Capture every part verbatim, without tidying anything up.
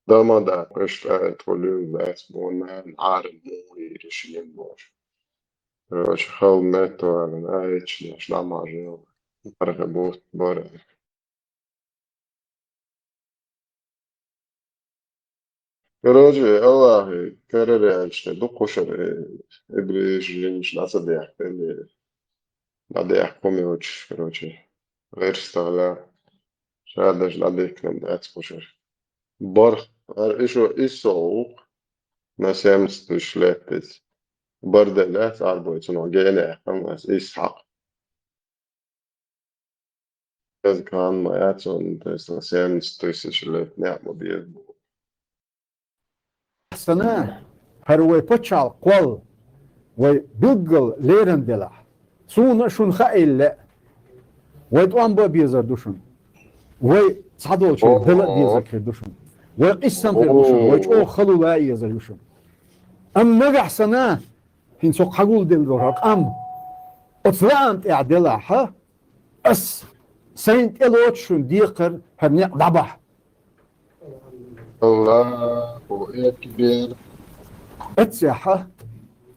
Дама да, къуьш тӀаьхьа тхо луьйла лаьцна бу, нана, Ӏарам муха йийриш йина бохуш. Короче, хала метта валана, айча деш, дӀа ма жел. Барха бутт бара. Короче, Аллахьа карара аьлча, дукха хушара, э, иблис, жинаш дӀа ца дехка, или дӀадехка хӀума йоцуш, короче, гӀирс тахана, ша даже дӀадихкина дац хушара. Барх, ар ишо иссо вукх, на семьдесят тысяч лет иза. Барда лаьц арбой, цунах гена яхкам ас исс хьакъ. Из кхана ма яц он, то есть семьдесят тысяч лет некъ ма беза бу. Сана, хӀара вай пачхьалкх кхолла, вай билггал лерина делахь, суна шуна хаийла лаьа, вай тӀом бан безар ду шуна, вай цхьадолчуьнга дала а дезарг хир ду шуна, вай къийсам хир ду шуна, вай чӀогӀа халула а езар ю шуна. Амма нагахь санна, хӀинца хьо хьагулделла долу хьо къам, оцу лаам тӀехь делахь, ас сайна тӀелоцу шуна декхар хӀара некъ дӀабахьа. Аллаху акбар. Аццехьа,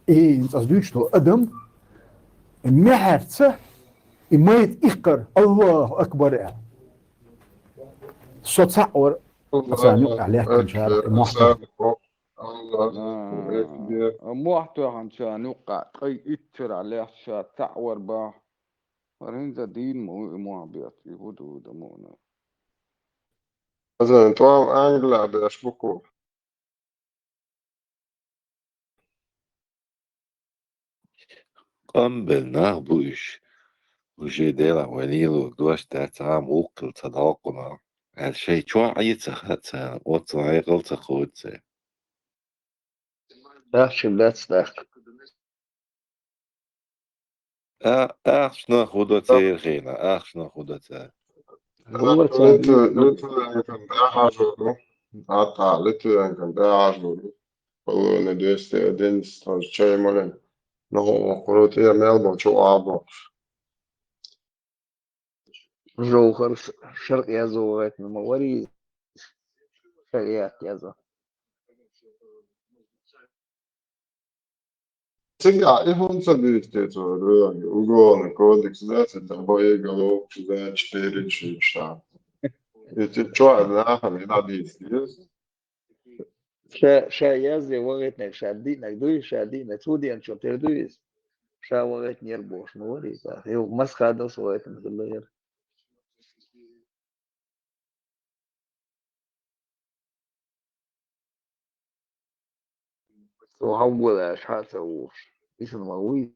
и хӀинца ас дуьйцуш долу адам, и мехьарца, и майта иккхар, Аллаху акбар аьлла. Со цхьаъ вара, аса юкъахь лаьттинчара, и мохь. Аллаху акбар. А, мохь тоьхначарна юккъахь, ткъе итт чуьра лаьтташ ша цхьаъ вара боху. ХӀара хӀинца дийна ма ву и мохь бетташ, и хӀун ду, хӀун ду муна. Азан тӀом англа беш бу-кх. Къамбелла нах бу уьш. Уже делахь вай нийло дош дац, цхьа а вуккхал ца доккхула. Аьлла шайн чохь Ӏе ца хаьа царна, оццул хьекъал ца кхочу церан. Ахча дац тӀаккха. А, ахчанах хӀун до церан хенахь, ахчанах хӀун до цара? Литвинкан тӀехьажур ду. ТӀаккха Литвинкан тӀехьажур ду. Половина двести одиннадцать тоже чай малин. Ну, круто, я мел был, чё, а, был. Жовхар ш-, шаркъ язо гӀайтина ма варий, шариат язо. Цигахь и хӀунда ца дуьйцу те цо, уголовный кодекс, да, цу тӀехь боегал вовчу, да, четыре часа. И цу чохь нахана и дӀадийца деза. Ша, ша язъе вахийтинарг ша диънарг дуй, ша диънарг цо деанчун тера дуй иза? Ша вахийтинера бохуш ма варий иза. Юха маса хадалса вахийтина хилла яра. Цо хьан вала аьлча хьа а ца вухуш. Исана ма вуй.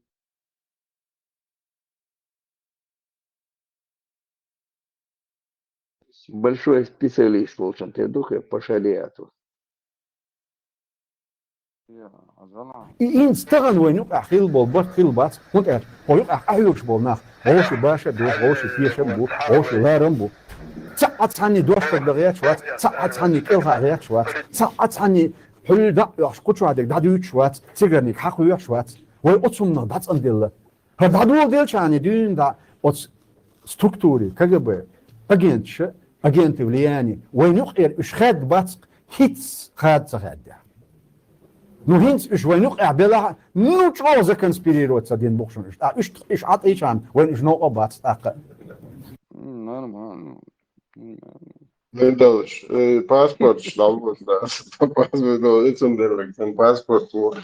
Большой специалист волчун тера ду хӀара по шариату. И хӀинца тахана вайна юкъахь хилла болу барт хилла бац, хӀунда аьлча хьо юкъахь къахьоьгуш болу нах вовшийн башар а бу, вовшийн тешам а бу, вовшийн ларам а бу. Цхьа а цхьанний дош даг дан гӀерташ вац, цхьа а цхьанний кӀелха гӀерташ вац, цхьа а цхьанний хьуьлла дӀа а оьхуш, кху чохь дерг дӀадуьйцуш вац, цигарник хьакхоьхьуш вац. Вай оцу хӀуманах дӀацӀанделла. ХӀара дӀадоладелчарна дуьйна дӀа оцу структуре, КГБ, агенташа, агенты влияния, вайна юкъера уьш хаьдда бац-кх, хӀинца хада ца хаьдда. Ну, хӀинца уьш вайна юкъахь белахь а, ну, чӀогӀа законспирировать ца дина бу-кх шуна уьш. ТӀаккха уьш, уьш Ӏа тӀе йичхьана, вайна уьш новкъа а бац тӀаккха. Нормально. Нормально. Медалш, э, паспорташ дӀавода, да. Паспорт, ну, и цунна дерриг, сан паспорт ву.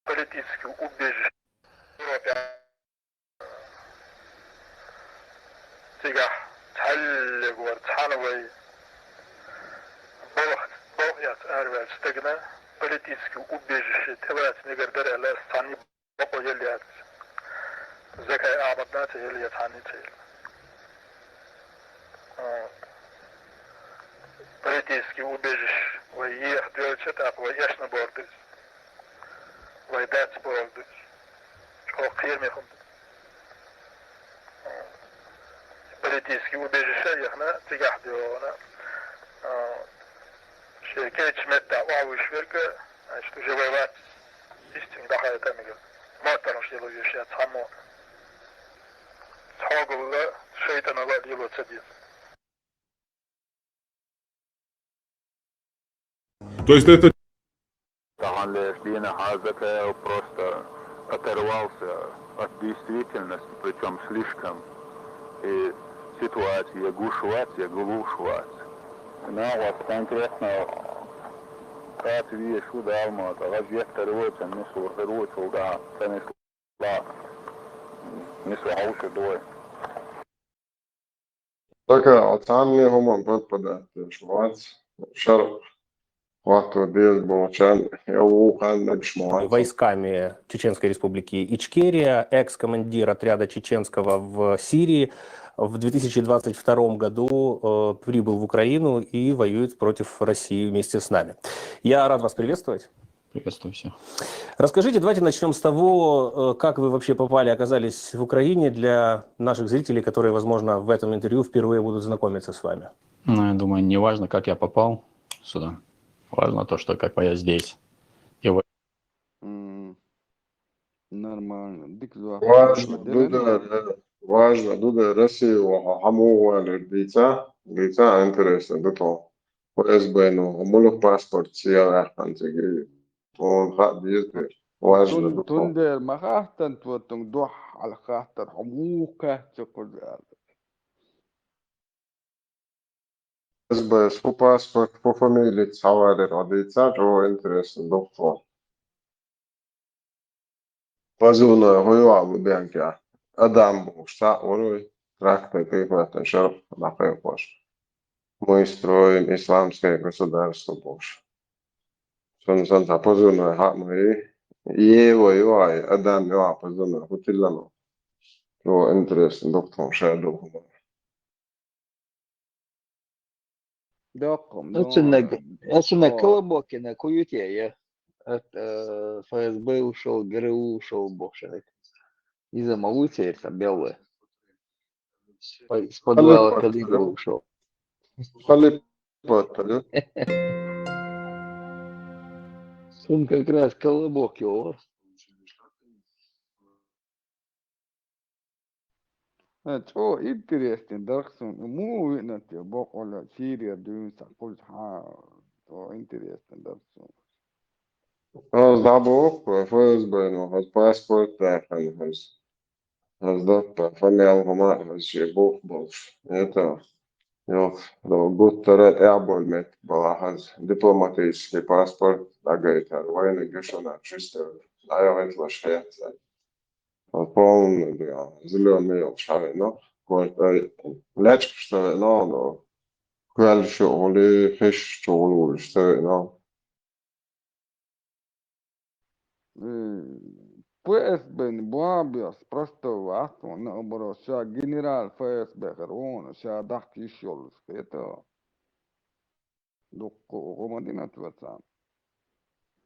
Политический убежище. Цигахь цхьаьллиг вара цхьана вай балха, балха эцна араваьллачу стагана политический убежище тӀелаца мегар дара аьлла, ас цхьанний бакъо елла яц. Закай Ахьмадна а ца елла, я цхьанний а ца елла. А, политический убежище вай еха доьлча, тӀаккха вай эшна бор ду иза. Вай дац бор ду иза. ЧӀогӀа кхераме хӀума ду. А, политический убежище яхана, цигахь доьгӀана, а, шен кечу метта охьавуьйш верг, значит, уже вай вац. Истинга дӀахайта мегар. МоттаргӀанаш лело веш яц хьаммо. Цхьогалла, шайтӀанала лело ца деза. То есть это Тахан леш дийнахьа Закаев просто оторвался от действительности, причём слишком. И ситуация гуш вац, я гулуш вац. Нагӏас конкретно кхаьча везаш ву Дала мукъалахь, гӏажеттар ву, цхьа нисвар хир ву, цул тӏаьхьа ца нисла, нисла хьовсур ду вай. Така, цхьанне хӏуманна подпадать деш вац. Шарх хӏотто деза болчарна, я вукханна дагаш ма вац. Войсками Чеченской Республики Ичкерия, экс-командир отряда чеченского в Сирии, в две тысячи двадцать втором году э, прибыл в Украину и воюет против России вместе с нами. Я рад вас приветствовать. Приветствую всех. Расскажите, давайте начнём с того, э, как вы вообще попали, оказались в Украине, для наших зрителей, которые, возможно, в этом интервью впервые будут знакомиться с вами. Ну, я думаю, не важно, как я попал сюда. Важно то, что как я здесь. И вот М, Нормально. Дика жоп. Важно ду дара, важно ду дара Россия ваха хьамугӏвалар дийца, дийца интересно ду тхо. ФСБ-но муьлха паспорт сел яхкан цига. Тхона хаа деза дера. Важно ду тхо. Тун-, тун дера ма хаттан тхо, тун духьал хаттар, хьо муха кхаьчча кхузара. ФСБ-с фу паспорт, фу фамилица хьавалар хьо дийца, чӏо интересно ду тхо. Позывной хьо йоагӏа бу бенкя. Адам бохуш цхьаъ вар вай, трактор тӏехьа шарх дӏакхайкхош. Мы строим исламское государство бохуш. Сан, сан цхьа позывной хьа ма йий. Ева йоагӏа, Адам йоагӏа позывной, хӏу тиллано. Чӏо интересно ду тхона ша ду хӏума. Доккхум, ну, Эцуннаг, эцуннаг о. Колобокина куют я, я. От, э, ФСБ ушёл, ГРУ ушёл, бог шарик. Из-за молуция это белое. С подвала Халипа, КГБ да? Ушёл. Халипа, да? Он как раз Колобок его. Э, чӏо интересный дарх суна. Муха виънад те бокъонца Сирия дуьйна ца кхуза хьан? Чӏо интересный дарх суна. Аз дӏабоху, ФСБ-но хьан паспорт даьккхина хьан. Аз доккха фамилия хӏума а хьан шен бух болуш. Это, йо, гуттара а тӏехболу меттиг балахь хьан. Дипломатический паспорт дӏагайтар. Вайниг гешана чистер. ДӀаяхийталаш хецна. Полный, да, зелёный йолуш хьан веана, кхойтта лечкъаш ца веана, но коьллаш а гӀули, хиш чу гӀули волуш ца веана. Э, ФСБ-н бан беш, просто вац вон, наоборот, ша генерал ФСБ хир вон, ша дахка йиш йолуш хета. Дуккха гӀо ма дина цо царна.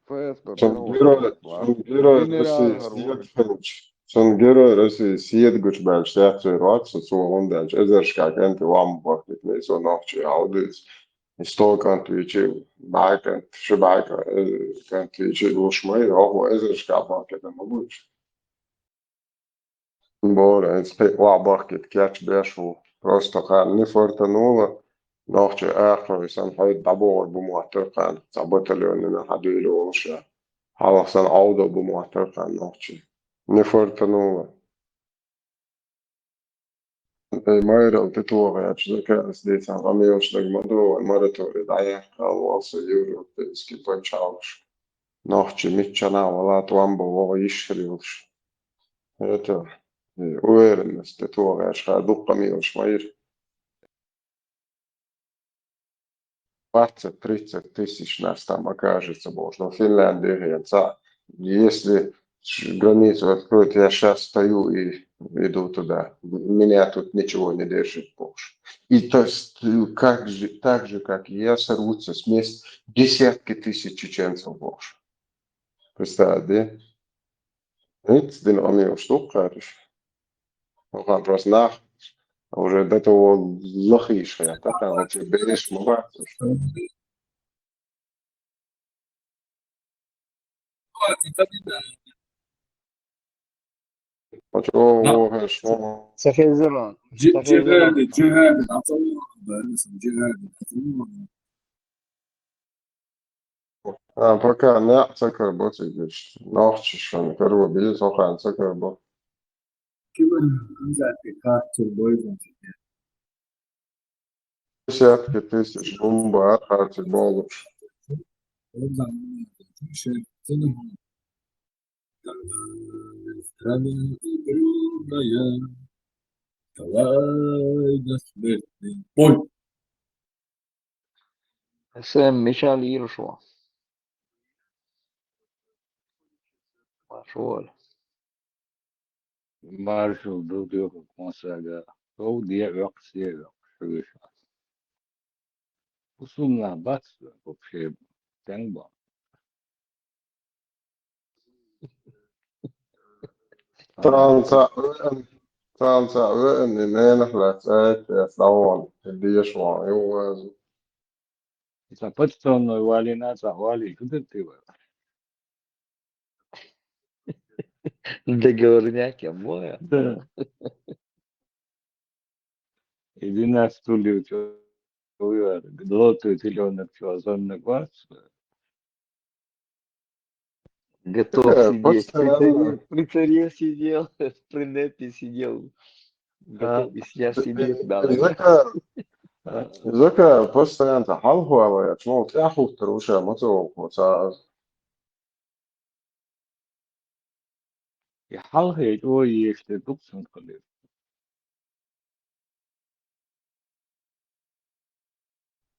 ФСБ Цуьнан баро герой, вац. Цуьнан герой России седа хилча. Цуьнан герой России седа гучубаьлча сецвер вац со, цо хӀунда аьлча эзаршкахь кӀентий ван бахкийтина, и со нохчий хьал дуьйцу. И сто кӀант вийчий, бӀе кӀант, ши бӀе кӀант вийчий луш ма ю, хӀокхо эзаршкахь бахкийтина ма бу уьш. Бора, хӀинца кхин а охьабахкийта кечбеш ву. Просто кхарна нефортанула, нохчий ахархой санна хьайга дӀабогӀур бу моттар кхарна, цхьа батальонна хьадуьйла волуш а. Хьалха санна Ӏовдо бу моттар кхарна нохчий. Нефортанула. Ай, майралла тӀетохуш, заказ дийцан къамелаш дага ма ду, вайн мораторий дӀаяьккхина, валса европейский пачхьалкхаш. Нохчий миччанхьа вала тӀом бан вогӀу йиш хир йолуш. Это, и уверенность тӀетохуш, ха дуккха къамелаш ма йира. Двадцать-тридцать тысяч нас там окажется, боже, но Финляндия, я ца-, если ш-, границу откроют, я щас встаю и иду туда. Меня тут ничего не держит больше. И то есть, э, как же, так же, как и я, сорвутся с мест десятки тысяч чеченцев больше. Представь, да? ХӀинца дина къамелаш ду кхараш. Вахан просто нах уже до того лахийша, я так, а вообще береш ма бац. Ца хезира. Ца хезира. Джихади, джихади, ацалла, да, джихади, ацалла. А, пока неӀ ца карабо цига иштта. Нохчаша карабо беза, хӀокхарна ца карабо. Кибар Хамзатка кхаччалц бойзанца. Десятки тысяч бомба харци болуш. Страна огромная, давай до смерти. Ой! Сэм, мичахь лийра шо? Маршо вала. Маршалла ду, дуьхьал кхоссага. Шов де оьккхуш, де оьккхуш, хьуьйша. Усумна бац, вообще, тенг бан. Цхьаьна цхьаъ веана, цхьаьна цхьаъ веана, и ненах лаьцна аьтту эцна дӀавахана, и деша вахана, юхаваза. Цхьа подставной валийна, цхьа валий, шу дерг те вара? Договорняк я, моя. Да. Иди на стуле, чё, лотый телёнок, чё, озонный квас? Готов Э, сидеть, при царе, постоянно. При царе сидел, при Непе сидел. А, Готов и сейчас сидеть, да. Изака, Изака постоянно хьалхавала, я чмо тӀаьхьахӀуттар вуша, ма ца волхо ца аз. И хьалхе чӀогӀа еш тӀе дукха санна хилира.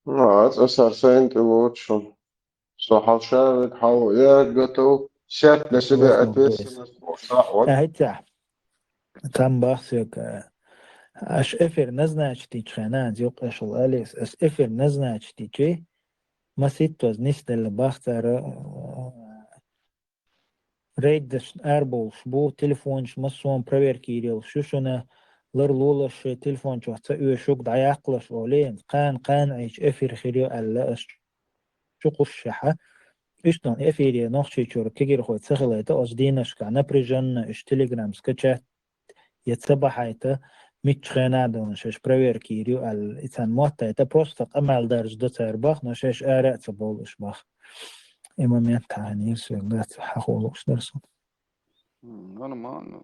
Ну, а цӀа сар сайна тӀе лоцу шуна. Со хьал ша вега хьал, я готов, сеть на себя Ясно, то есть. Ответственность боху сахь вац. ТӀаьхьа ца. Там бах соьга. Аш эфир назначить йича хьена, аз юкъа эшал алис, аш эфир назначить йичи, маситтоз нисделла бах цара, рейдаш арабовлуш бу, телефонаш массо а проверка йийр йолуш ю шуна, ларлолаш шайн телефон чохь ца оьшург дӀаяккхалаш олий, кхана-кхана Ӏийча эфир хир ю аьлла, аш чу кхушшехьа. Иштта эфире Нохчийчуьра кегирхой ца хилайта, оцу дийнашкахь напряженно уьш Telegram скачать я ца бахьайта, миччу хенахь а долу шаьш проверка йийр ю аьлла, и царна моттайта, просто къамел даржа до цара бах, но шаьш ара а ца бовлуш бах. И момент хьахьанийра соьга, дац, хьахо лууш дара со. М, нормально.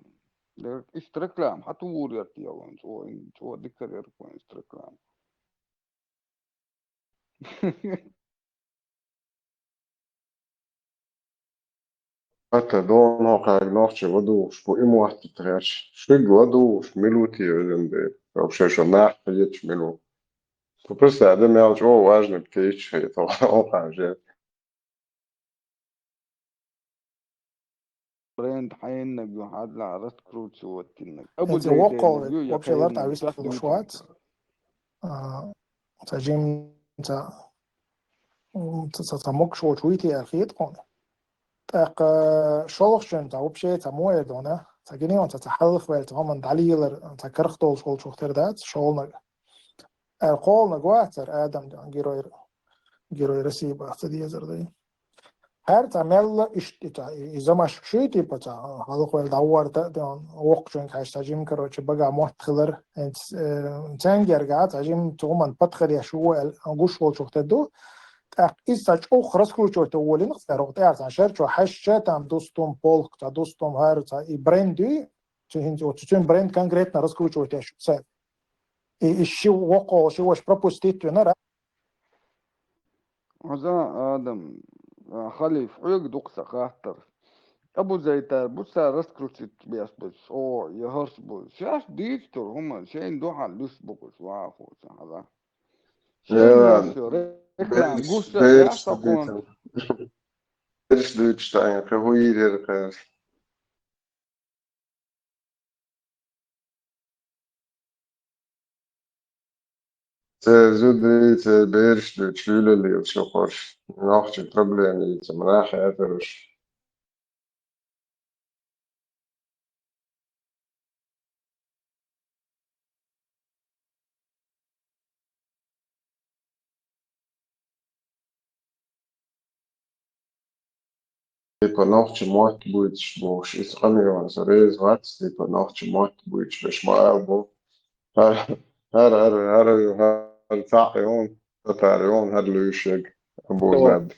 Дерг иштта реклама, хьан ту вур яра те вайн, цо, цо дика яра вайн иштта реклама. ХӀетте дона хьокхаьрга нохчий ладугӀуш бу и мотт тхаьш. Шуьга ладугӀуш мила ву те, везан Дела? Вообще шо нах кхеташ мила ву? Шу просто адам ял чӀогӀа важный птича хета, хьокхарна жер. Бренд хьеннаг ю, хьадла раскручивать диннаг. Абу ХӀинца Зайденнаг воккхал ю, я вообще лартӀа кхайннаг, вистхуьлуш вац. А, ца жимца, м, ца, ца, ца могуш волчу вуй те аьлла хета тхуна. ТӀаккха шолгӀачуьнца вообще ца мо эр дона, ца гинеонца ца хьалхаваьлла, ца хӀуманна дӀалелар, ца карах долуш волчух тера дац, шолгӀаниг. Аьлла кхолнаг вацара Адам, герой, герой России баха ца дезар дай. ХӀара цхьа мелла иштта и цхьа, и, и замашка шуй, типа, цхьа хьалхаваьлла дӀаварта а, воккхачуьнга хьаьжча цхьа жима, короче, бага мотт хилар, хӀинца, э, цаьнгерга цхьа жима цу хӀуманна патхадеш ву аьлла, гуш волчух тера ду. ТӀаккха иза цхьа чӀогӀа раскручивать волийна цара, хӀокху тӀехь цхьа шарчо хьаьжча, там дустум полк, цхьа дустум хӀара, цхьа и бренд ю, цу хӀинца, оцу цуьнан бренд конкретно раскручивать еш ю цара. И, и ши воккхо, ши ваша пропустить винара. Хьо за, Адам, а, халиф, хьоьга дукха сан хаттар. Абу Зайдара бу сан раскрутить беш бу, о, я хӀорш бу. Шаьш дийцу тур хӀума, шайна дуьхьал луьш бу кхуш, вахо сан хьала. Шайна Э, луьш ю, реклама, бераш, гуш а бераш яхьа сан кхуна. Дуьйцу. Бераш дуьйцуш таӀийна, кхин хӀун йийр яра кхаьрца? Церан зуда, церан бераш ду, чуьйлаллийлаш ю хӀорш. Нохчийн проблема йийца, ма нах хетараш. Типа нохчийн мотт буьйцуш бохуш, иза къамелан со реза вац, типа нохчийн мотт буьйцуш берш ма ала бо. ХӀара, хӀара, хӀара, хӀара, хӀара цхьаъ йолу, татар йолу, хӀара луьйш ерг, Абу Зайд.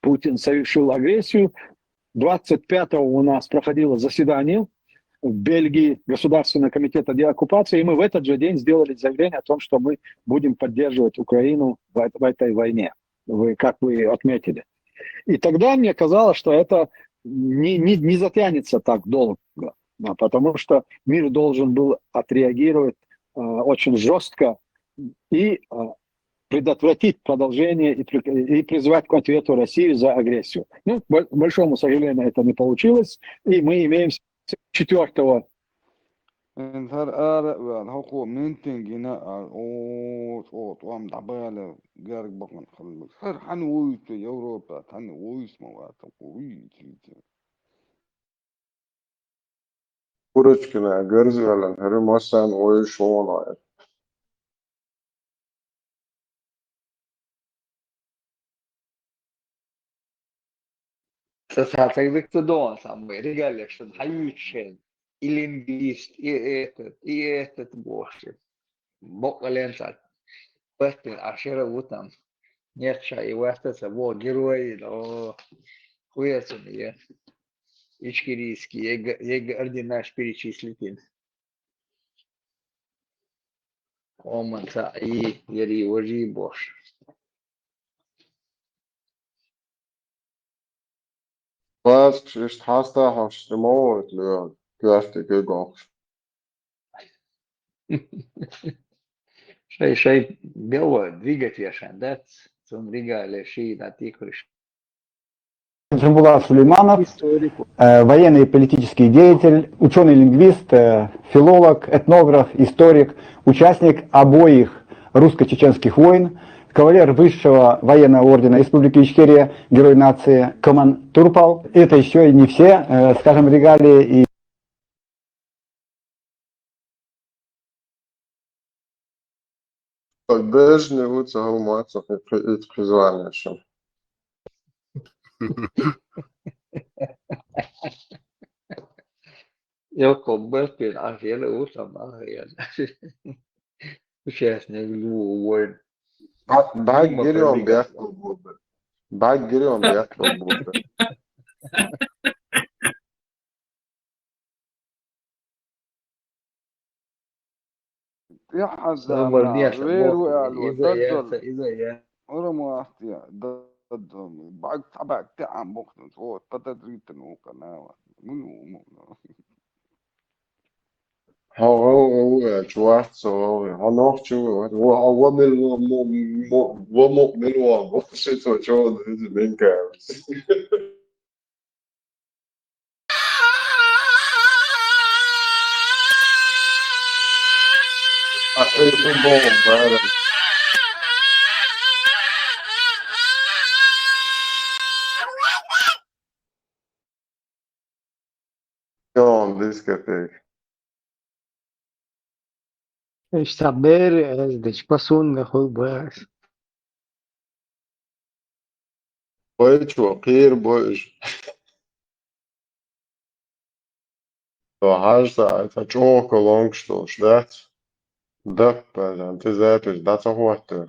Путин совершил агрессию. Двадцать пятого у нас проходило заседание в Бельгии Государственного комитета деоккупации, и мы в этот же день сделали заявление о том, что мы будем поддерживать Украину в, эт- в этой войне, вы, как вы отметили. И тогда мне казалось, что это не, не, не затянется так долго, да, потому что мир должен был отреагировать э, очень жестко и э, предотвратить продолжение и, при- и призвать к ответу Россию за агрессию. Ну, к бо- большому сожалению, это не получилось, и мы имеем четвёртого Эн хӀара ара а ваьнна, хӀокхо ментин гина а, о, чӀо, тӀом дӀабала, герга бакъан хилла. ХӀара хьан вуйта Европа, хьан вуйс ма вата, хӀокхо вуй, чуйта. Курочкина, герзалан, хӀара массан вуй шуна. Цхьа цхьа дыкта догӀан самый ригаллеш шун хьаюьйцуш хӀен. И лингвист, и этот, и этот бохуш. Боккъален цхьа. Баттин а шера ву там. Нет, ша и васта ца бо герой, но хуяцун е. Ичкерийский, ега, ега орденаш перечислить ин. Оман цхьа и, яри важи бохуш. Паскаш иштта хьаста хьовш, ма войт лоьгӀа, коьртиг и гохуш. Шай, шай, бело двигать вешан, да? Цун ригале шийна тикхуш. Джамбулат Сулейманов, э, военный и политический деятель, ученый-лингвист, э, филолог, этнограф, историк, участник обоих русско-чеченских войн, кавалер Высшего военного ордена Республики Ичкерия, Герой нации Коман Турпал. Это еще и не все, э, скажем, регалии. И Бежни ву ца хӀалмацах и при-, и призвание шун. Йокко бертин ахел усам ахел. Участник лу войн. Ба-, ба Има гирион проблема. Бехло бубе. Ба гирион бехло бубе. Тӏехьа Ца замана вар деша вер боху, ву аьлла, иза даддал. Яца, иза я. Ура ма ахтия, даддал. Баг, цхьа баг тӏехьа бохтун, о, тата дритан у канава. Муну, муну. Хьо гӀовгӀа ву аьлча, вац со гӀовгӀа. Хьо нохчи ву, ва, ва, ва мил ва, мо, мо, ва мо мил ва, мо, ши цо чо, иза менка. А, э, э, бо, бара. Йон, дискотека. Иш ца бер, э, здесь пасунга хуй баш. Вай чо, кхера бо уьш. Со хьажа ца, ца чӀогӀа колонкаш долуш дац. Даппа, зан, ти запись дӀа ца хӀоттар.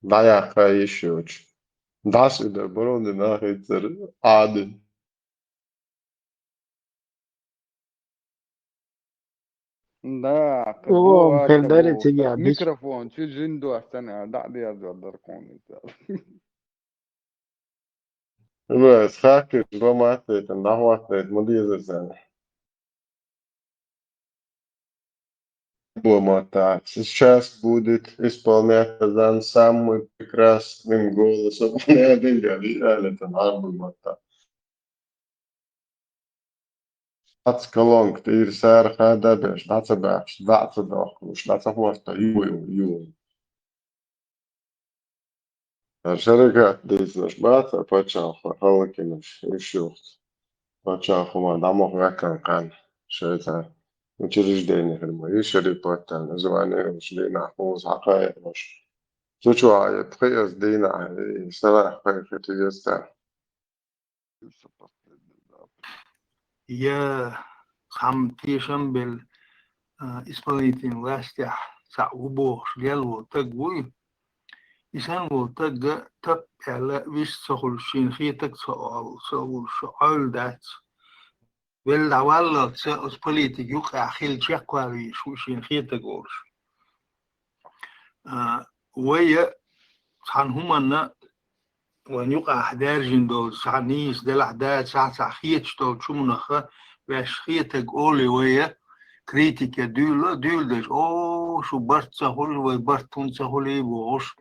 ДӀаяккха йиш йоцуш. ДӀасаидар барон дина хӀинцара Ӏадин. Да, О, бо передали вац тебе бо. Обычно. Микрофон чу жин доцан, а, да, да, да, да, да, да. Бо, схакиш, бо, маттайтан, да, хваттайт, ма деза сана. Бо, матта. Сейчас будет исполняться зан самым прекрасным голосом. Не, не, не, не, не, это нормально, матта. Ац колонка тӀера сара хада беш, дӀа ца баьхча, дӀа ца дохкуш, дӀа ца хӀотта, ю, ю, ю. Шерикат дийцинарш бац, паччахьалкхо хӀаллакьхинарш, уьш юхц. Паччахьалкхо ма дӀа ма ваьккхина кхаьнна, шайтан. Учреждение хир ма ю, шериф паттан, звание уьш дийнахь хӀуза хьакхайкхаш. Цу чохь а пхи эза дийнахь, и сарахь кхайкхийта веза цара. Я цхьамма тешам белла, а, исполнительный властехь цхьаъ ву бохуш лелла волу стаг вуй. И санна волу таг тап аьлла вист ца хуьлуш, шена хетаг ца олу, ца олуш, Ӏойла дац. Велла дӀаваллалц оцу политик юкъахь хилла чекхвала везаш ву шена хетаг олуш. А, вай цхьана хӀуманна вайн юкъахь даьржина долу, цхьа нийса делахь да, цхьа, цхьа хеташ долчу хӀуманах ваьш хетаг олий вай, критика дуьйла, дуьйла деза, о, шу барт ца хуьлу, вай барт хӀунда ца хуьлий бохуш.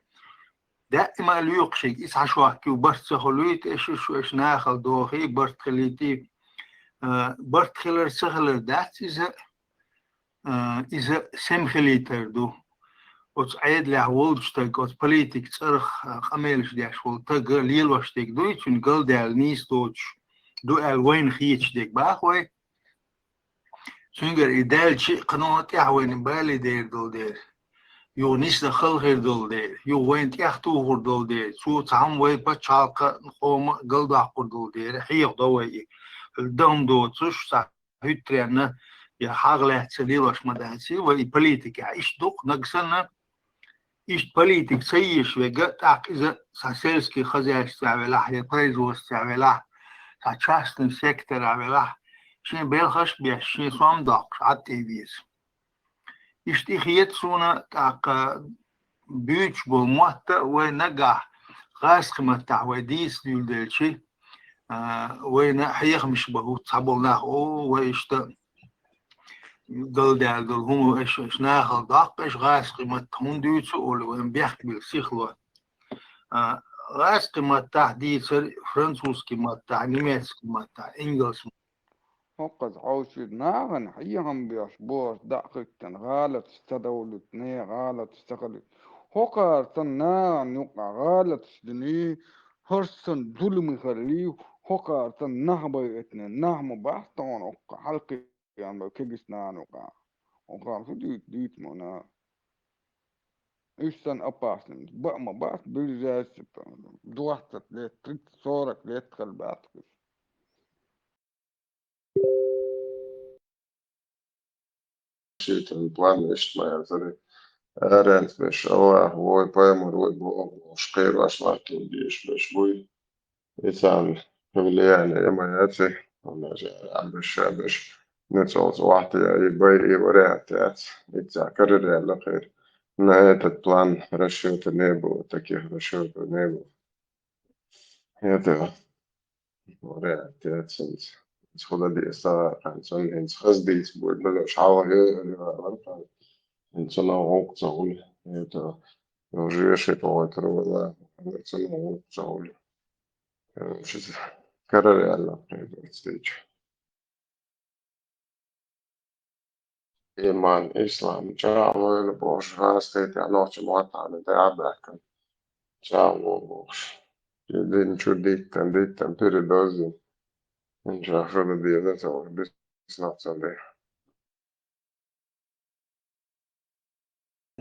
Даима а лоькхушиг, и цхьа шок ю, барт ца хуьлуьйту, аша шу, аша нахала дохий, барт хилийтий. А, барт хилар, ца хилар дац иза, а, иза сема хилийтар ду. Оцу Ӏедалехь волчу таг, оцу политик цӀарах, а, къамелаш деш волу таг лелош дерг дуй, цуьнан галдаьлла нийса доцуш ду аьлла вайна хеташ дерг бахой. Цуьнгара и даьлча а кхано тӀаьхьа вайна бале дер долу дера, юха нисдан хала хир долу дера, юха вайна тӀехтухур долу дера, цо цхьамма вай пачхьалкхан къоман галдоккхур долу дера, хьеха до вай и. Дан доцуш, цхьа хӀуьттаренна я хьагӀ лаьцна лелош ма дац и, вай и политикехь иштта ду-кх нагахь санна, иштта политик ца езаш верг, тӀаккха иза цхьа сельский хозяйствехь велахь, я производствехь велахь, цхьа частный секторехь велахь, шен белхаш а беш, шен сом а доккхуш, Ӏад тӀе веза. Иштта и хета суна, тӀаккха буьйцуш болу мотт а вай нагахь гӀазкхийн маттахь вай дийца дуьйладелчи, а, вайна хьехамаш бан хӀутту цхьаболу нах, о, вай иштта галдаьлла долу хӀума, аша, аша нахала доккху, аша гӀазкхийн матта хӀунда дуьйцу олий, вайна бехк била сихло. А, гӀазкхийн маттахь дийцар, французский маттахь, немецкий маттахь, ингалс. ХӀокхуза хьовсийла, нахана хьехам беш бохуш дӀа а хӀиттина, гӀалаташ ца довлуьйту, нехан гӀалаташ ца хилийта. ХӀокхара санна нахана юкъахь гӀалаташ диний, хӀорш санна зуламе хилий, хӀокхара санна нах байъийтиний, нах ма бац тхуна хӀокху хьалкхиъна болу кегийчу нахана юкъахь. ХӀокхара хӀун дуьйцу, дуьйцу ма наха. Уьш санна опасный, баа ма бац, ближайший двадцать лет, тридцать, сорок лет хила бац уьш. Шайтан план иштта ма яцара. Аренца беш, Аллах вой, пайхамар вой бохуш, кхерош латтор дезаш беш буй. И царна влияние ма яци, хӀунда аьлча аренца беш, ша беш, нуьцкъала цӀа вахьтая и бай, и вариант яц. И цхьа карара яьлла кхера. На этот план расчёта не было, таких расчётов не было. Это вариант яц хӀинца. ХӀинца хӀун дан деза, хӀинца хаза дийца буй, бала шалгӀа, хӀинца нагӀа гӀуллакх ца хуьлу. Это уже шийтта гӀойтур вала, хӀинца нагӀа гӀуллакх ца хуьлу. Э, шийтта карара яьлла, кхера дийча. Иман, ислам, чӀагӀлойла бохуш, гӀазкхийтехь нохчийн маттахь тӀе а баьхкина. ЧӀагӀло бохуш. И дин чу диттан, диттан, передозин. ХӀинца шу дан деза ца вара, биснахь ца де.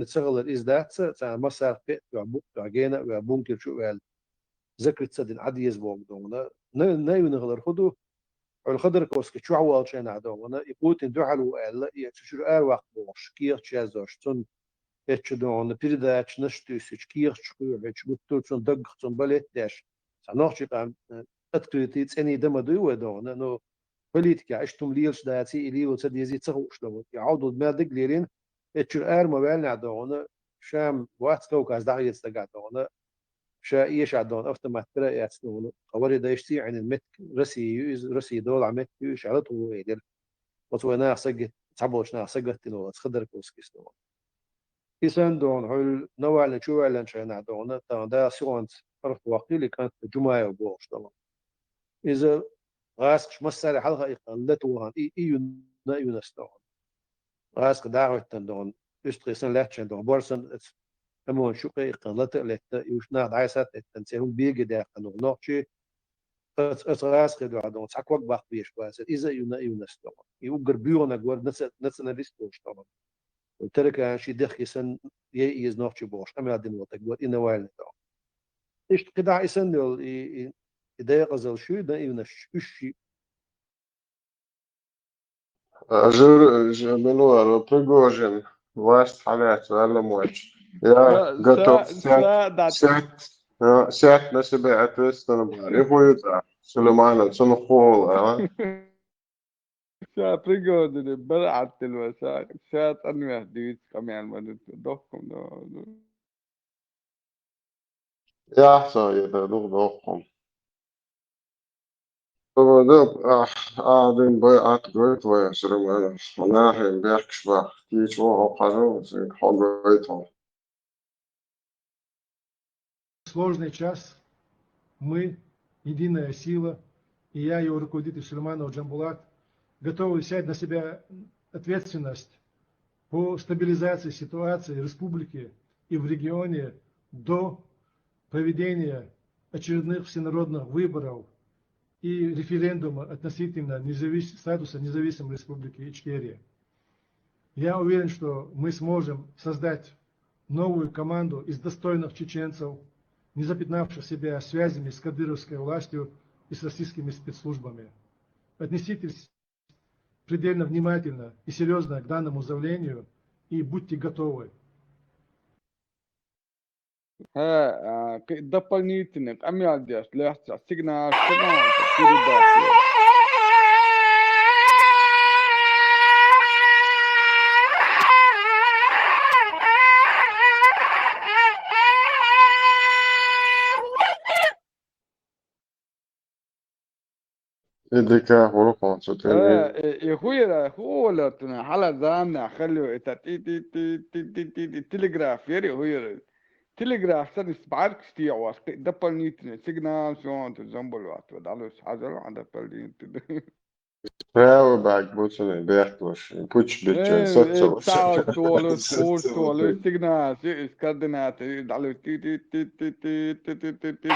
Ца хилар иза дац, царна массарах пхиъ тоьхна, букъ тоьхна, гена а ваьлла, бункер чу а ваьлла, закрыться дина Ӏа деза боху догӀана. На-, наивна хилар хӀун ду? Хьуьлла Ходорковский чохь волчу хенахь догӀана, и Путин дуьхьал ву аьлла, и цу чуьра араваккха бохуш, кехаташ яздеш, цунна эцчу догӀана, передачанаш туьйсуьйтуш, кехаташ кхоьхьуьйтуш, гуттар а цунна даггах цунна балет а деш, цхьа нохчийн къам, э, открытый, цӀена дан ма дуй вай догӀана, но политикехь иштта хӀума лелаш даций, и лело ца дезий ца хууш догӀана. И Ӏовдал мел дага лелийна, эцчуьра ара ма ваьллинехь догӀана, ша-м вац Кавказ дӀахеца дагахь догӀана, ша эшахь догӀана автомат тӀера а эцна догӀана, ткъа вари дайшций Ӏинан меттиг Россия ю иза, Россия долахь меттиг ю, ша латур ву элира. Оцу вай наха сагат-, цхьаболчу наха сагаттина волу оцу Ходорковскийс догӀана. И санна догӀана, хьуьлла Навальный чу ваьллинчу хенахь догӀана, тахана Дала сихонца арахь ваккхийла и кӀант Джумаев бохуш догӀана. Иза гӀазкхаша массарехь хьалха иккхина лата вахана, и, и юна, и юнас догӀана. ГӀазкхий дӀахӀоьттина догӀана, уьстагӀий санна лаьттачу догӀана, бор санна оцу ОМОН чу кхе иккхина лата а летта, и уьш нах дӀасатта а эттина, церан хӀума беге даьккхина догӀана нохчий, Аца, аца гӀазкхи дуьхьа догӀу, цхьа ког баккха веш бацара. Иза а юна, а юнас догӀу. И уггар боьгӀанаг вара наца-, националист волуш догӀу. Таракан ши дехке санна, яй иза нохчи бохуш, къамел дина волу таг вара, и Навальный догӀу. Иштта кхидӀа и санна йолу, и, и, и декъазалла шуьйда, и юнаш уьш ши. Жур-, жу-, мила вара Пригожин, власть хьалаьцна ваьлла ма ваьлча, Я готов сядь, сядь, а, сядь на себя ответственного. И хуй, да. Сулейманов, цун хула, а? Ша пригодили, бар аттил ва ша, ша тӀанвехь дивиц къамян ва духкум да. Я, ша, я да дух духкум. Ва да, а, а, дин бай ат гойт ва, Сулейманов. Нахин бехкш ва, кич ва, хажу, син хогойт ва. Сложный час мы, единая сила, и я, его руководитель Сулейманов Джамбулат, готовы взять на себя ответственность по стабилизации ситуации в республике и в регионе до проведения очередных всенародных выборов и референдума относительно независ-, статуса независимой Республики Ичкерия. Я уверен, что мы сможем создать новую команду из достойных чеченцев, не запятнавших себя связями с кадыровской властью и с российскими спецслужбами. Отнеситесь предельно внимательно и серьёзно к данному заявлению и будьте готовы. ХӀа, а, кхы дополнительный къамел деш лаьцна сигнал, сигнал передача. И дика хӀура хӀун цу тӀе. Э, э, и хуйра, ху олартна, хьала замна халю, это ти, ти, телеграф, яри хуйра. Телеграф санна бӀаргаш тӀе оаш, кхы дополнительный сигнал, шоана замбулват, вот, алус, хьажал, а дополнительный. Право бак буцуни бехтуш, пуч бичча, э, саццалуш. Э, цаус толуш, куш толуш, сигнал, си, ис координаты, далу, ти, ти, ти.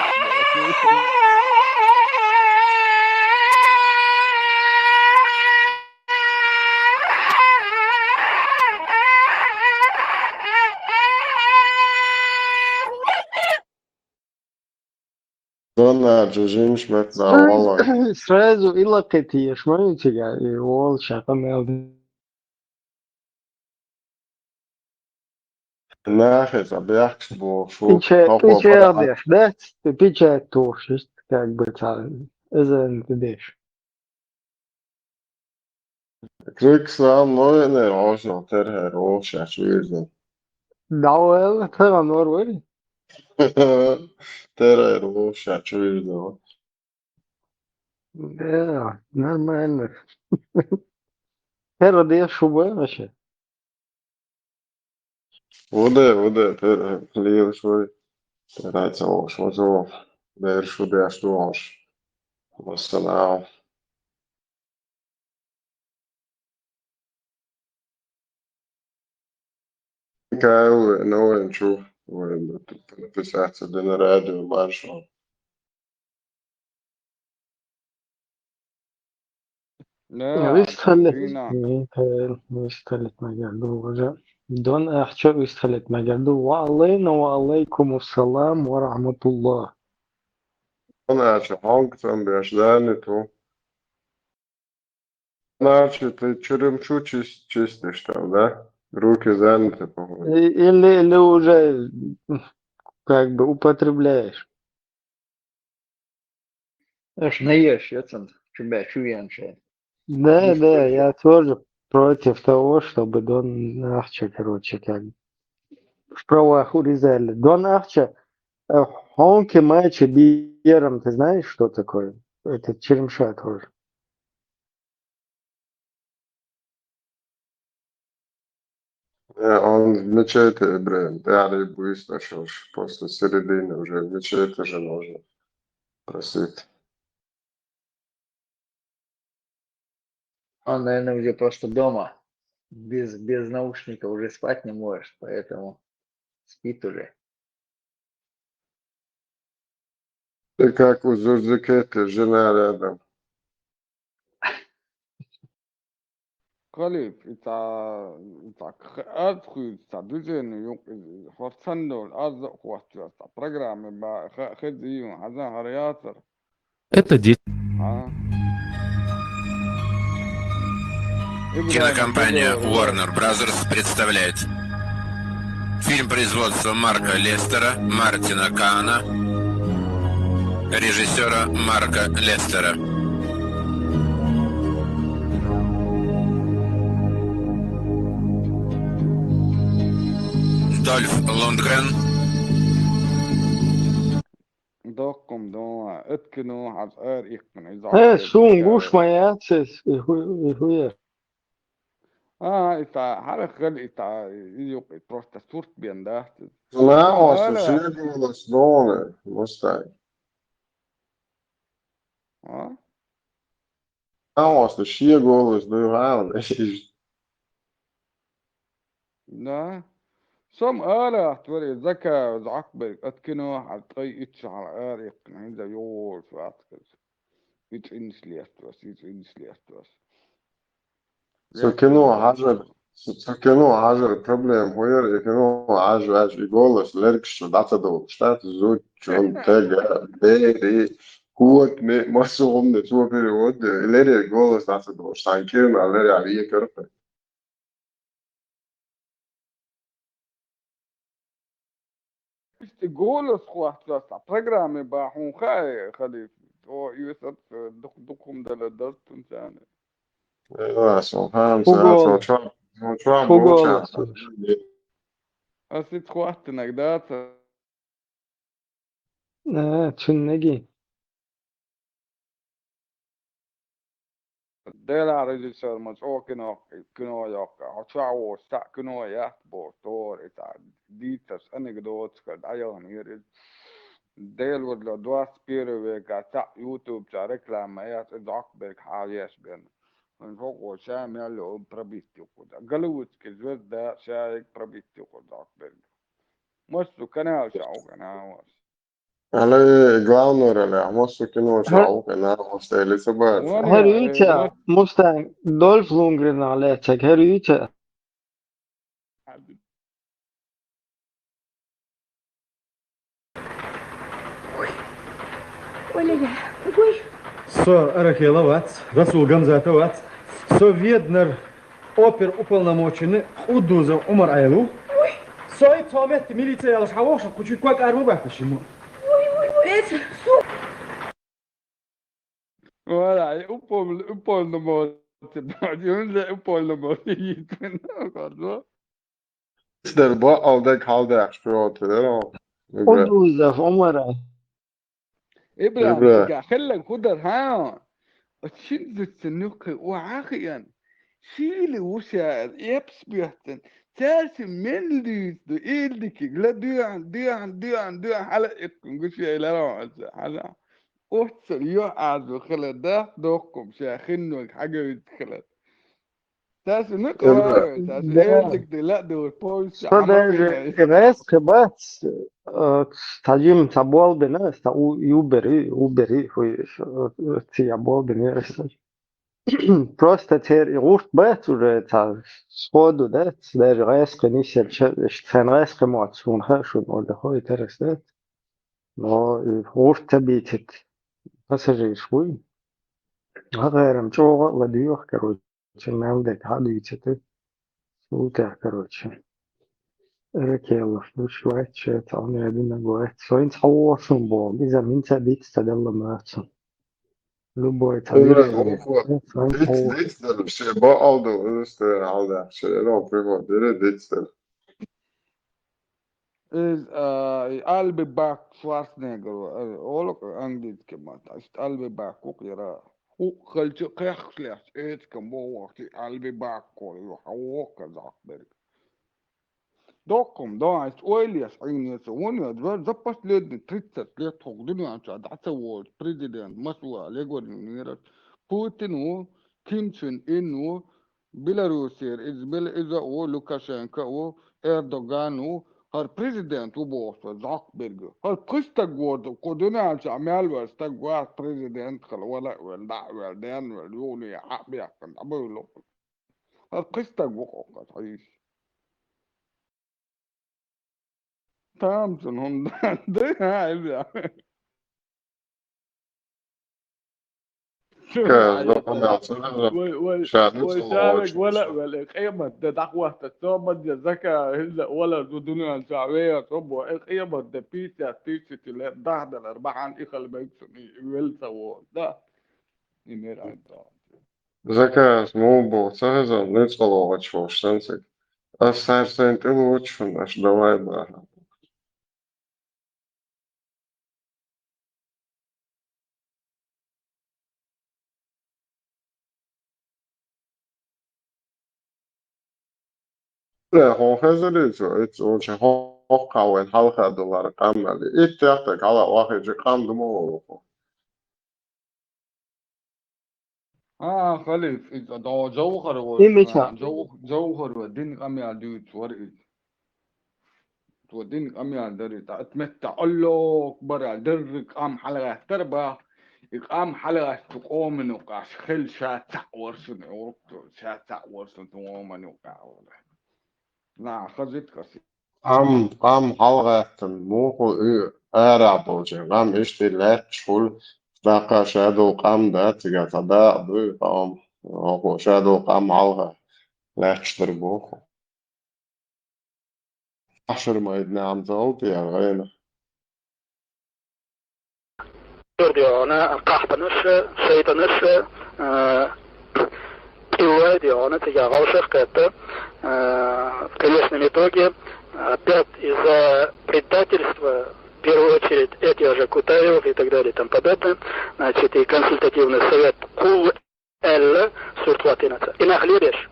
Донача жимаш мет да валай. Сразу ила кхетиеш ма ю цига, и вол шака мел. Нахе са бяхкш бо шу. Печать, печать деш, да? Печать тохшиш, как бы, ца, эзен деш. Криксан лоенер, ошо, терхер, ошо, чуизен. Да, уэл, тера нор вери. Терхер, ошо, чуизен. Да, нормально. Тера де шубе вообще. Вуде, вуде, тера, лиел шури. Тера цаош, возо. Дер шубе, а что ош. Вассалам. Кай, ну, ну, чу, написать, да на радио, маршал. Вист хилит, вист хилит мегар ду, уже. Дон ахча вист хилит мегар ду. Ва алейна ва алейкум ассалам ва рахматуллах. Дон ахча, хонг там беш, да, не ту. Значит, ты черемшу чис-, чистишь там, да? Руки заняты, по-моему. И-, или, или уже, как бы, употребляешь. Аш наешь, я там, чубя, чуянча. Да, да, я тоже против того, чтобы Дон Ахча, короче, как бы, в правах урезали. Дон Ахча, э, хонки мачи биером, ты знаешь, что такое? Это черемша тоже. Э, он в мечети, блин, да, или быстро, что ж, после середины уже в мечети же нужно просить. Он, наверное, уже просто дома, без, без наушников уже спать не может, поэтому спит уже. Ты как у Зурзикеты, жена рядом. Халип, ица, ица х-, аз хуй, ица движение юк, хорсан дол, аз хуас, ица программа ба, х-, хедиюн, хазан хариятар. Это де- А? Кинокомпания Warner Brothers представляет. Фильм производства Марка Лестера, Мартина Каана, режиссера Марка Лестера. Дольф Лундгрен. Доккхум дола, эткино хьаз ар иккхина, из Э, сун гуш ма яц эс, и ху-, и хуя. А, ита, хьарах гал ита, и юк, и просто сурт бен, да? Наоса Ара. Ши голос дола, мустай. А? Наоса ши голос ду, ха. Да. Сом ара, твори, зака, закбе, эткино, хьар, ткъай итт шахьар ара иккхина, хӀинца йогӀуш вац хӀинца. Ицинш лестос, ицинш лестос. Со кино хьажар, со, со кино хьажар проблема хӀу яр, и кино хьаж ваьж, и голос лергаш чу дӀа ца долуш, да, зудчун, тега, бери, хӀотми, массо хӀумане цо перевод де, и лерриг голос дӀа ца долуш, сан кирна лерриг векарх. Иштта голос хӀоттош, цхьа программе бан хьуна хаьа, Халиф, о, Юсуп, дукх-, дукхум дала дазтун царна. Э, ва, субхьан, Фу са, гол? Цо чоп, цо чоп Фу болча. Голос? Ас ит хӀоттинарг дац. Э, цуьннаги. Дела режиссер ма чӀогӀа кино, кино йоккха. Хьо чохь волуш цхьаъ кино яхт бохуш, тохара и цхьа дийцарш, анекдоташ хила дӀаяханера иза. Дела вуьрла двадцать первый века цхьаъ YouTube чохь реклама яц, и Зокберг хьан еш бен. Вайн хӀокхо ша мел йолу пробить юкъу да. Голливудский звезда ша пробить юкъу Зокберг. Массо канал ша у канал. Ала главный роль, а массо кино ша Хьа- у канал, массо или собака. Вон ХӀара я, ю ца, э, мас- Мустанг, Дольф Лундгрен а лецаг, хӀара ю ца. Оля, я, ой. Со Арахела вац, Расул Гамзата вац. Со Веднар опер уполномоченный Къуддузов Умар Ӏела ву. Ой. Со и цо метта милиция ялаш хьан вохуш, кху чуьра ког ара ма баккхаш йиму. Ой, ой, ой. Эца, су. Вала, и упол-, уполномоченный. Юнда уполномоченный йитина, пардон. Дар бакъал даг хьалдаьхча чохь тера. Къуддузов Умара. Ибрахим, Ибра. Цига хилларг хӀун дара, хьан? Оцу шина зудчун нуьхкхе охьа а хиъна, шийла ву ша аьлла, эпс боьттина. Цаьршимма мел дуьйцу ду, ийла дикиг, ла доьхьан, доьхьан, доьхьан, доьхьан, хьала а иккхина гуш яйла рогӀанца, хьажахь. Оццул юьхьӀаьржо хилар дац, доккхум ша хиннойга хьагевза хилар. Тасуна Ибра. Кхоьллиг дела а дур, повесть Со даже гӀаьржа бац, э, цхьа жима цхьа болх бина, цхьа у-, Uber, Uber, хуй, э, цигахь болх бина. Просто церан и гӀурт бац уже, цхьа сходу, да, даже гӀаьскхи нисъелча, цхьаьна гӀаьскхи моц суна хаьа шуна, ола хой терас, да. Но и гӀурт ца бийцит пассажираш вуй. ГӀагӀерам чӀогӀа а ладоьгӀу, короче. Чу мел дерг хьа а дуьйцуьйту. Султехь, короче. Эракеллаш луш вац, ша цхьа а мединаг вац. Со хӀинца хьан воху шун боху? Иза хӀинца а диц ца делла мацу. Любой цхьа Ира, вирус воху. Сан Диц, хьо- диц дара, ше бакъал ду, устара хьалда, ше ром приход, дира диц дара. Иза, а, и I'll be back Шварценеггер ву, а, олу-кх английский маттахь. Иштта I'll be back ву-кх яра. ХӀуъ хилча а кхехкаш лаьтташ, эциган бохург и I'll be back олу, ю хьан воху-кх Зокберг. Доккхум, да, иштта ойла еш Ӏийна ца вон я, за, за последние тридцать лет хӀокху дуьнен чохь дӀа ца волчу президент масала легорнера Путин ву, Ким Чен Ын ву, Белоруссера иза мила иза а ву, Лукашенко а ву, Эрдоган а ву, хӀара президент ву боху со Зокберг. ХӀара пхи стаг ву, кху дуьнен чохь мел вара стаг вац президент хила, вала а велла, дӀа а велла, денна а велла, юхане хьа а бехкана, дӀабевлла. ХӀара пхи стаг ву кху хьийса. Тамашийна хӀума ду, хьан, иза? Ка, ну, помялся, да, да. Вай, вай, ша, ну, вай, целовал шарик, очень вала, интересно. Вала, къемат де дахвахта, цо мадья зака, хилла, вала, ду дуния ша вея, цо бо, э, къемат де пятьдесят тысяч лет, дахдалар, бахан, ихал бейксун, и, и вел цаво, да. И мир ай, да. Зака, ну, бо, ца хезан, ну, целовал очень интересно. А сар сен ты лучше, наш, давай, бахан. Э, хьо хезарий цо, э, цо ча хьо-, хьо кхавен хьалха долара къам али. Итт тӀехтаг хьала вахиджи къам ду ма волу хьо. А, халиф, иза догӀу жавхар ва, Имича. А, жав-, жавхар ва, дин къамел дуьйцу вара иза. Цо дин къамел дари, тӀа ат метта Аллаху акбар аьлла, дерриг къам хьалагӀаттар бах. И къам хьалагӀатта къоман юкъахь хила ша цхьаъ вара шуна, гӀурту ша цхьаъ вара шуна, цу къоман юкъахь вара. Нах хазит каси. Къам, къам хьалагӀаттан, муху и арахь долчун, къам иштта лаьтташ хуьлу, даккха ша долу къам дац, цига цхьа дакъа дуй, къам, муху ша долу къам хьалха лаьтташ дара боху. Ахьшар майданахь ма ца гӀовтта яра гӀайна. Дердиана, къахьпанаш, шайтанаш, а, кӀиллай диана, цига гӀалшах кхетта, а, в конечном итоге, опять из-за предательства, в первую очередь, этих же Кутаевых и так далее и тому подобное, значит, и консультативный совет кхул аьлла, сурт ватинаца. И нах лебеш.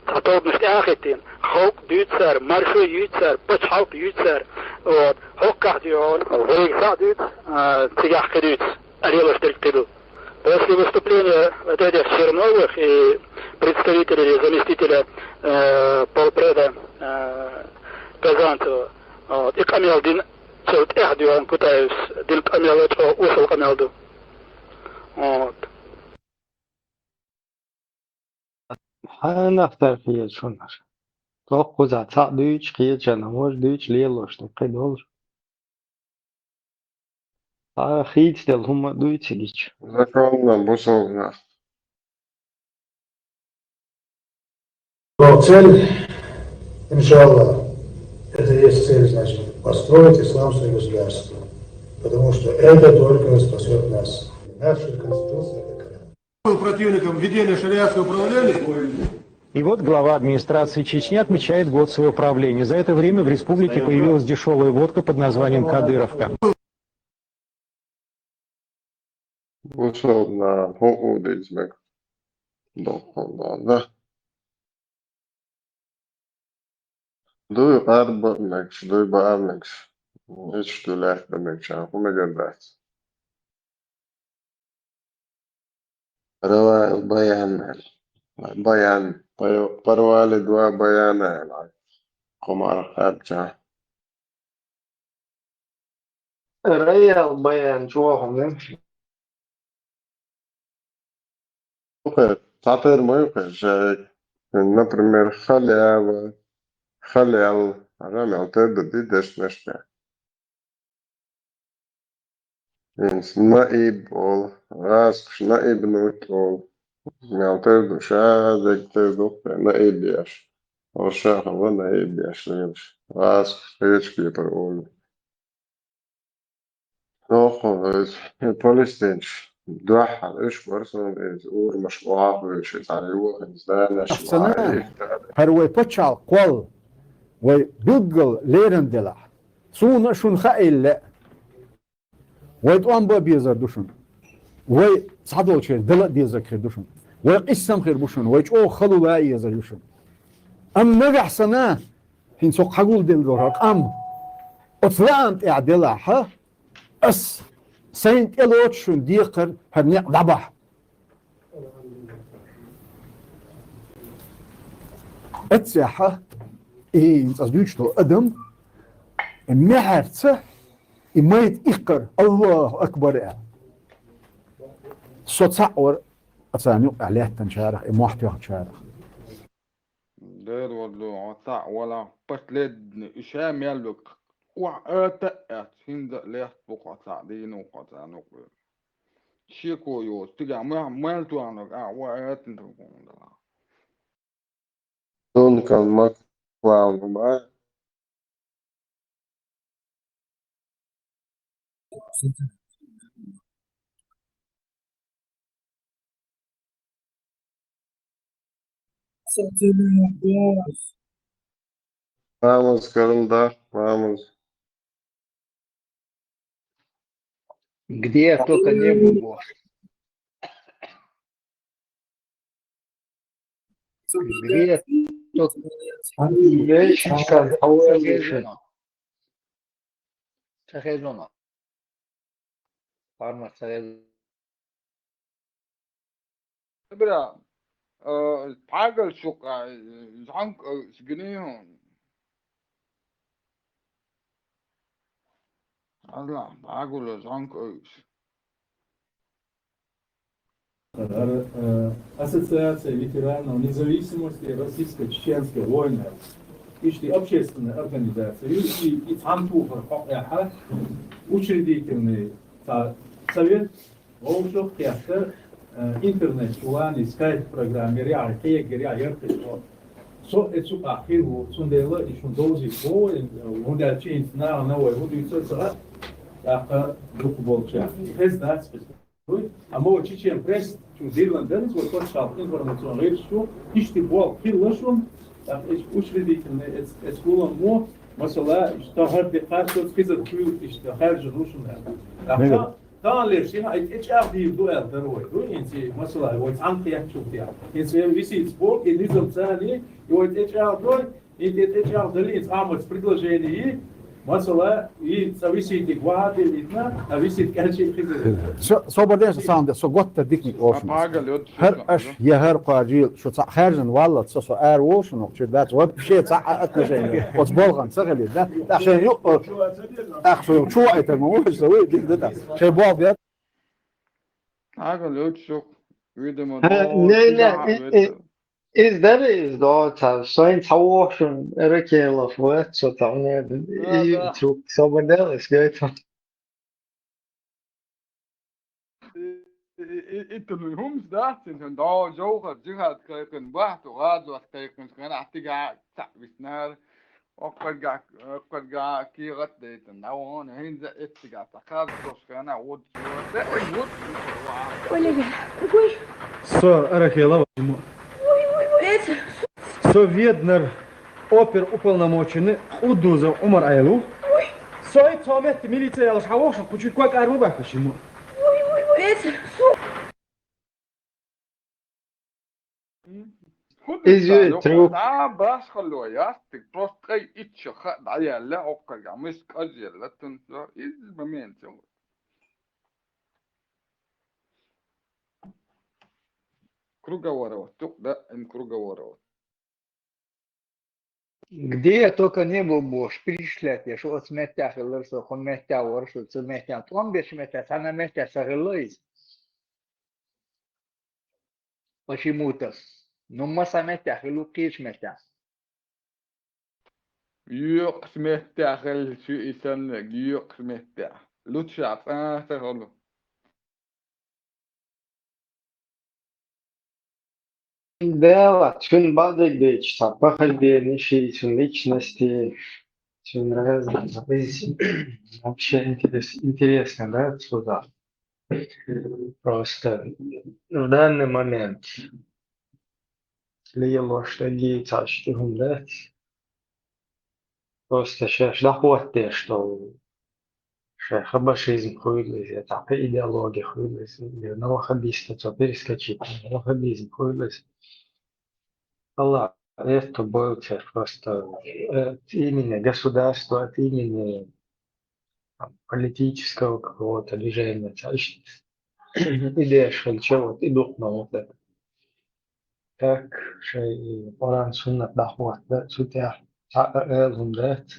Цхьа тобанаш тӀе а хӀиттийна. Халкъ дуьйцу цара, маршо юьйцу цара, пачхьалкх юьйцу цара. Вот. ХӀоккхахь дуьйхьа, вайга схьа дуьйцу, а, цигахь кхин дуьйцу. Арелаш дерг кхин ду. После выступления вот этих Черновых и представителя или заместителя, э, полпреда, э, Казанцева, вот, и къамел дина, цо тӀех дуьйхьа Кутаевс дина къамел а чӀогӀа осал къамел ду. Вот. Хьанах тӀехь хеза шуна? Тохкхузахь цхьаъ дуьйцуш, кхечарна важа дуьйцуш, лелош ду кхин долуш. Хьан хийцаделла хӀума дуьйцу гича? Законно, бусалба нах. Но цель, иншаллах, это есть цель, значит, построить исламское государство. Потому что это только спасет нас. Нашей конституции это Коран. Противником введения шариатского управления. И вот глава администрации Чечни отмечает год своего правления. За это время в республике появилась дешёвая водка под названием «Кадыровка». Бусалба нах хӀун удийца мега? Баккхалла, да. Дуй къарба а мегаш, дуй баа а мегаш. Иштта дуй лаьтта мегаш, хӀун мегар дац? Раваил баян аьлла. Баян, пар-, парвали дуа баян аьлла. Кхо марха кхаьбча. Раял баян чӀогӀа мегаш. Окей, цхьатера ма ю кхин, шайга. Например, халява, халял, хьажа мел тера ду ди дешнаш тӀе. ХӀинца наиб олу, гӀазкхаша наиб нуьтта олу. Мел тера ду, ша дерг тера ду кхин, наиб еш. Оша хала наиб еш лелаш. ГӀазкхаша кхечу кепара олу. Дохуна иза, палестинцаш дуьххьара уьш бара суна иза, урамашка охьа а хьоьжуш, иза хьан йохийна, зданеш Ахсана, хӀара вай пачхьалкх кхолла, вай билггал лерам делахь. Суна а шуна хаийла лаьа. Вай тӀом бан безар ду шуна. Вай цхьадолчеран дала а дезарг хир ду шуна. Вай къийсам хир бу шуна, вай чӀогӀа халула а езар ю шуна. Амма нагахь санна, хӀинца хӀокху хьагулделла долу хӀара къам оцу лаам тӀехь делахь, ас сайна тӀелоцу шуна декхар хӀара некъ дӀабахьа. Эццехьа, и хӀинца ас дуьйцуш долу адам, мехьарца, и майда иккхар, Аллаху акбар аьлла. Со цхьаъ вара, аса царна юкъахь лаьттанчарах, и мохь тоьхначарах. Дера валло, хьо цхьаъ валахь, последний, и ша мел ву, охьа ата а аьлла, хӀинца а лаьтта бу хьо цхьаъ, дийна ву хьо царна юкъа. шеко йоцу, цигахь мел, мел тоьхнарг ахь ван аьттина тхуна дала. Дункан Маклауна ма. Ламаз карандаьхь, ламаз. Где только не был, боже. Где только... Ца хезна. Ца хезна. Парма ца хезна. Бра, э, пхьагал шух, э, зӀанг, э, сгинийхьун. Азла, пхьагал зӀанг, э, Ар-, э, Ассоциация ветеранов независимости российско-чеченских войн. Иштта общественная организация. И, и, и цхьана тухар хьокъехьа учредительный ца-, совет вовшах кхетта, э, интернет чулани скайп программе ряхьа, кхегар яхьа ярташ. Со эцу къахьийла ву, цундела и шун довзийта ву, э, хӀунда аьлча инца нахана вай хӀун дуьйцур ца хаьа, тӀаккха дукха болча. Хезна дац хезна. Амма вай чечен пресс чу диллина дерриг вай пачхьалкх информационный гӀирс чу, иштта болх хилла шуна, тӀаккха иштта учредительный эц-, эц гулам мо, масала, иштта хӀара де кхаччалц хезар чуьйла иштта хаьржина ву шуна. ТӀаккха таханлерча дийнахь и тӀечӀагӀдийр ду аьлла дара вай, ду, хӀинца, масала, вай цхьаьна кхетачул тӀехьа. ХӀинца вай висийташ болу и низам царний, и вай тӀечӀагӀдой, И тӀе, тӀечӀагӀдаллица Ахьмадца предложение йи, масала, и цкъа виситиг вахьа дилийтина, а висит кӀелчий хиза. Со, собар деш, на самом деле, со готта дикник олуш. ХӀара аш, я хӀара кхажийла, шу цхьаъ хаьржина валлалц, со, со ара волуш, нохчий дац, вообще цхьаъ отношение оцу болхана ца хилийта, да? ТӀаккха шайн юкъ, тӀаккха шо чу ваийтар ма ву, со вуй, дика да, тӀаккха. Шайн болх бер. Ага, лучше, видимо, не, не, и, и, Иза дара иза доцу, цхьа, шайн цхьа вохшун Ракелов вац, со там не, и, да, цу, собар делась, гайтон. И, и, и, и ту хӀумс дац, цуьнан догӀу жовхар, жихад кхайкхина, бахьту гӀазот кхайкхина, хенахь тигахь цхьаъ виснара. Оккхарга, оккхарга кехат дейтан, дӀавахана, хӀинца эццига ца кхаьрдош хенахь, вуд, вуд, вуд. Оля, другой. Со Арахела вац ма. Ой, ой, ой. Петя. Со Веднар опер уполномоченный Къуддузов Ӏумар Ӏелу. Ой. Со и цо метта милиция ялаш хьан вохшан, кху чуьра ког ара ма баьккхаш ма. Ой, ой, ой. Петя, су. Иза ю, трюк. Да, башхалло яц, тик просто кхай итт шо хаа дӀаяьлла, оккхарга мис кӀазъелла, тун со, иза момент ю. Круговорот, тук, да, ин круговорот. Где я только не был, боже, перечислять, я шу оцу меттехь хилла, со хӀун меттехь вара, шу цу меттехь, тӀом бечу меттехь, цхьана меттехь ца хилла иза. Почему-то. Ну, масса меттехь хилла, кхечу меттехь. Юкъас меттехь хилла, шу и санна, юкъас меттехь. Лучше а цӀа ца хилла. Да, цуьнан бакъдерг дийцича, цхьа похождение ши цуьнан личности, цуьнан разница. Вообще интерес-, интересно, да, отсюда? Просто в данный момент лелош дагийца аш тӀе хӀума дац. Просто шаьш дӀахӀоттаеш долу, шайн хабаршизм хуьйла иза, я цхьа идеология хуьйла иза, я новохабистаца перескочить, новохабизм хуьйла иза. Аллах, это был просто, э, от имени государства, от имени, там, политического какого-то движения, цхьа иштта идеяш хилча, вот, и дукха ма вот это. Так, шайн Къуръан, суннат дӀахӀотта, цу тӀехь цхьа а ала хӀума дац.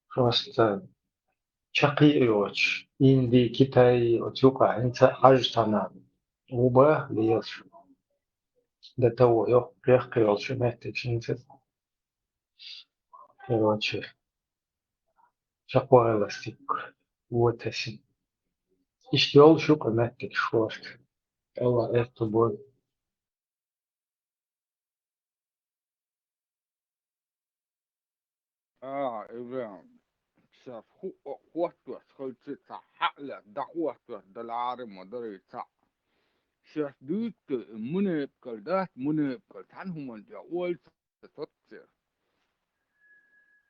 Просто чаккхе а йоцуш, Инди, Китай, оцу юкъахь хӀинца а хьажа цхьана ву бан лелаш. До того йоккха крехках йолчу меттигаш хӀинца. Короче, чекхваластик вотасин. Иштта йолуш ю-кх меттигаш хӀорш. Алла аьтту бойла. А, Ибрахим, шаьш хӀу-, хӀоттош хилча цхьа хьаъ лаьтта, дӀахӀоттош далара ма дарий цхьаъ. Шаьш дуьйцу, мунепкъал дац, мунепкъал цхьана хӀуманна тӀе ойла ца соццера.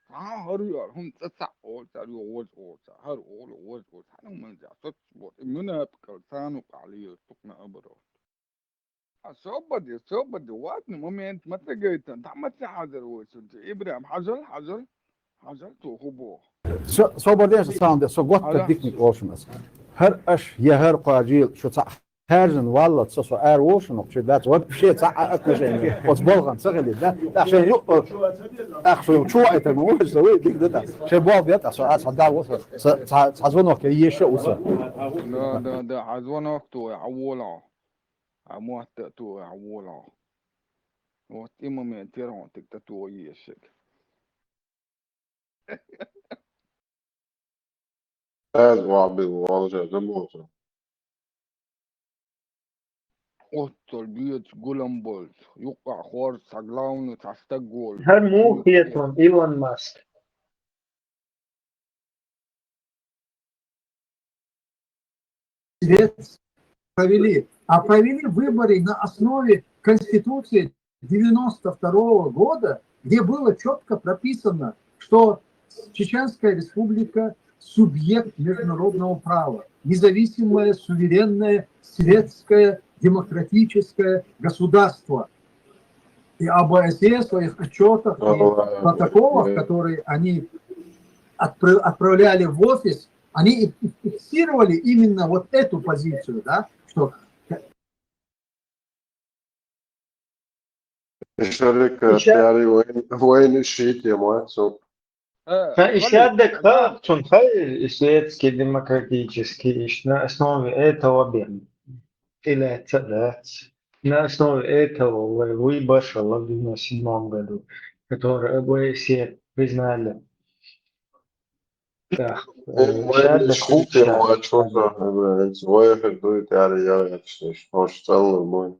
Цхьа хӀара яра хӀума цӀа цхьаъ олу цара, йо, ваза олу цара, хӀара олу, ваза олу, цхьана хӀуманна тӀе соццуш боцу. И мунепкъал царна юкъахь лела, тукхана оборот. А, собаде, собаде, вадна момент ма ца гайтан, дӀа ма ца хьажар вай цунца. Ибрахим, хьажал, хьажал, хьажал, цо хӀу боху. Со, собар деш, сан де, со готта дикник олшунас. ХӀара аш, я хӀара кхажийла, шу цхьаъ хаьржина валлалц, со, со ара вошунах, шу дац, вообще цхьа а отношение оцу болгӀан ца хилира, да? ТӀаккха шайн юкъа, тӀаккха шо чу вайтар ма вуй, со вуй, дика да, тӀаккха. Шайн болх бен, тӀаккха со, а, цхьа да ву со, со, цхьа, цхьа звонок я еша ву со. Да, да, да, хьан звонок то, хьан волахь. А мотта а тохе хьан волахь. Вот и момент яра хьуна тӀе тӀатоха еза шега. Аз вахьбил валжа ца боху. Оццул доьзачу гулам болчу, юккъахь хоржу цхьа главный цхьа стаг волу. ХӀара муха хетаран, Илон Маск? Средств провели, а провели выборы на основе Конституции девяносто второго года, где было четко прописано, что Чеченская Республика — субъект международного права, независимое, суверенное, светское, демократическое государство. И ОБСЕ в своих отчетах и протоколах, которые они отпра- отправляли в офис, они и- и фиксировали именно вот эту позицию, да, что Шарика, Иша- тӀаьхьа вайн, вайн шийтта ма цо. Э, Ха, и Халид, шаддак ха, цун хай, и светский, демократический, иш на основе этого бен. Или это, да. На основе этого вы, вы башалла в девяносто седьмом году, который вы все признали. Да. Э, Э, вайн шаддак шийтта ма цо, э, вай хир дуй тӀаьхьа яхаш, хош цалла бой.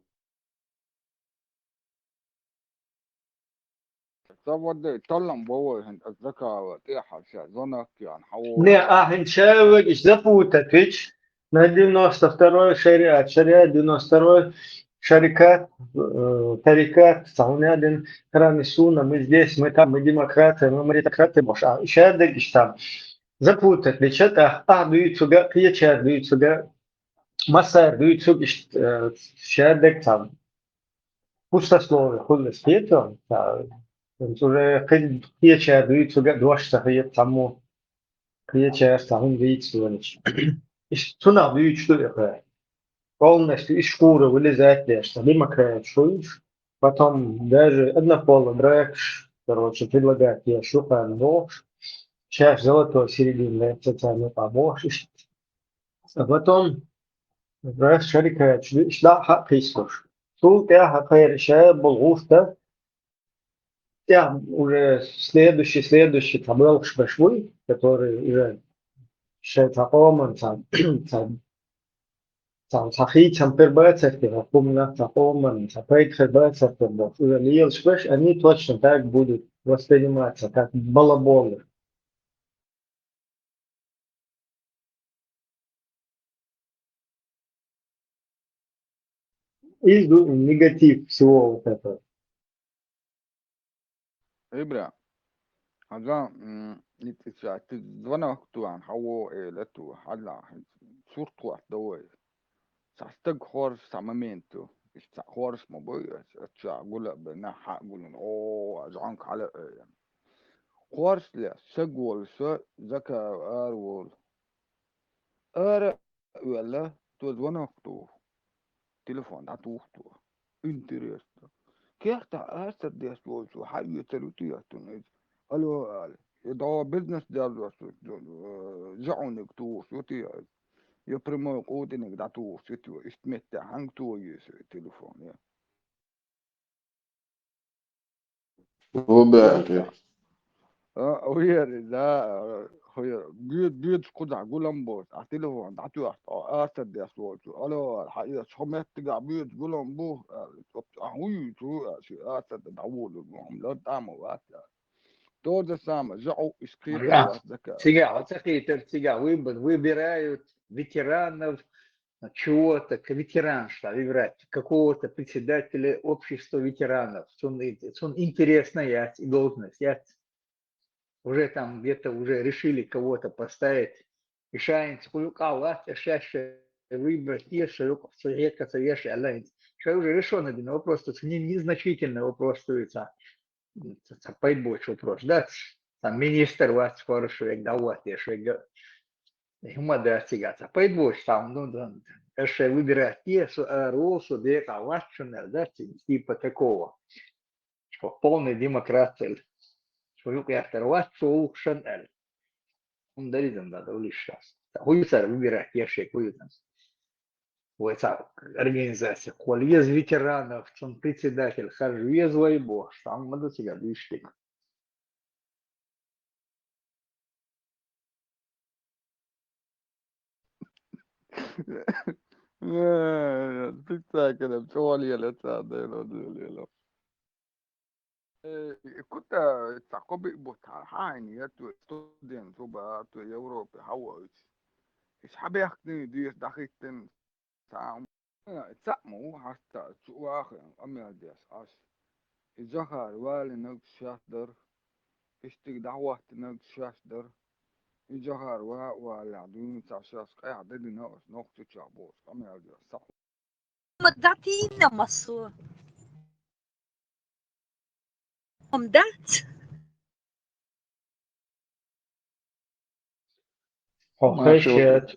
Ца вадде, таллам бовой хӀинца закава тӀехьа ша, звонок ян, хьаво. Не, а хӀинца ша вегаш запутать вич, на девяносто второй шариат, шариат девяносто второй шарикат, э, тарикат, цхьа хӀума дин, храни суна, мы здесь, мы там, мы демократы, мы меритократы, бош, а ша дегаш там. Запутать вича, а, а дуьйцуга, кхечар дуьйцуга, массар дуьйцуг иштта, э, ша дег там. Пустословие хуьллас хетаран, ца, уже кхин кхечара дуьйцург а дош ца хета цхьаммо, кхечара цхьа хӀума дийца велча. Иштта цунах дуьйцуш ду и кхара. Полностью из шкуры вылезать деш, ца демократия хуьлуш, потом даже однополый бракаш, короче, предлагать еш ю кхарна бохуш, шаьш золотой середина лаьцна царна юкъахь бохуш, иштта. А потом раз шарикаташ ду, иштта дӀа а хьакхийсалуш. Цул тӀаьхьа кхайра ша болу гӀур тӀа, тӀаьхьа уже следующий, следующий цхьа боьлхуш беш буй, который уже шайн цхьа къоман, цхьа, цхьа, цхьа, цхьа хийцам хир бацар те, хӀокхунна цхьа къоман, цхьа пайда хир бацар те бохуш, уже лелаш беш, они точно так будут восприниматься, как балаболы. Иза ду негатив всего вот этого. Ибра, хьажа, м, ницкъ ца, ты звонок ту ан, хьаво, э, ле ту, хьажа, сурт хӀотта довой. Цхьа стаг хоржу, цхьа момент ду. Иштта цхьа хоржуш ма бу аса, аса чохь гула а бен, нах хьа а гулун, о, аса хьанга хьала а оьйна. Хоржуш ле, стаг волуш, закава ара волу. Ара а ваьлла, то звонок туху. Телефон дӀатуху то. Интересно. Кехтахь аса деш волчо хьаоьцур ву те хӀоттуна иза? Алло, ала. Я дӀо бизнес дерзош, э, жаӀуниг тухуш ву те иза? Я прямой къутӀиниг дӀатухуш ву те? Иштта меттехь хьанга тухийса и телефон, я? Ву баьхкира. А, вери, да, хӀара, гоьд-, гоьдачу кхузахь гулам бу, а телефон дӀатоьхна, аса деш волчу. Алло, хьан эца, хьо меттигахь боьдуш гулам бу, аьлла, цо, а, хӀун ю цо, аьлла, ши аса дӀаволур бу, хьуна лар тӀама вац, аьлла. То же самое, жаӀу ишкхетар вац закат. Цигахь хьо ца хийтар, цигахь выб-, выбирают ветеранов чего-то, к-, ветеранства выбирать, какого-то председателя общества ветеранов. Цун, цун интересная яц и должность яц. Уже там где-то уже решили кого-то поставить. И шайнца хуюкъа вац, а шаьш выбрать еш, шайукъ, шайхьекха ца еш, аьлла хӀинца. Шай уже решённый дина вопрос, то есть не-, незначительный вопрос, то есть, а, ца, ца пайда боцу вопрос, да? Там министр вац, хорошо, вега дӀавоттеш, вега хӀума дац цигахь, ца пайда боцу, там, ну, да, аш шай выбирать е, со ара волу, со декъахь вац шуна, да, типа такого. Шо полный демократ аьлла. Шо юкъ яхтар вац, шо вукхушан аьлла. ХӀун даризан да, да, улиш шас. Та хӀун ю цара выбирать еш, хӀун ю цара? Вай цхьа организация, кхол еза ветеранов, цун председатель харжа веза вай бохуш, цхьа хӀума ма ду цигахь дуьйцуш дерг. Э, спектакль чӀогӀа лела цара, Дело лела. Э, кута, цхьа кхо-биъ бутт хьайна я, то студент зуба, то Европе хьавоуьйтуш. Иза хьабехкний деза дӀахӀиттина цхьа а. Цхьаъ ма ву хьаста чу ваха, къамел деш Ӏаш. И Джохар валинарг шаьш дара, и стиг дӀахӀоттинарг шаьш дара. И Джохар ва а валлехь дуьйна цхьа шаьш къаьхьа дадина аш нохчочохь бохуш, къамел деш цхьаъ. Ма датийна масо. Ам дац? Хьо хешет.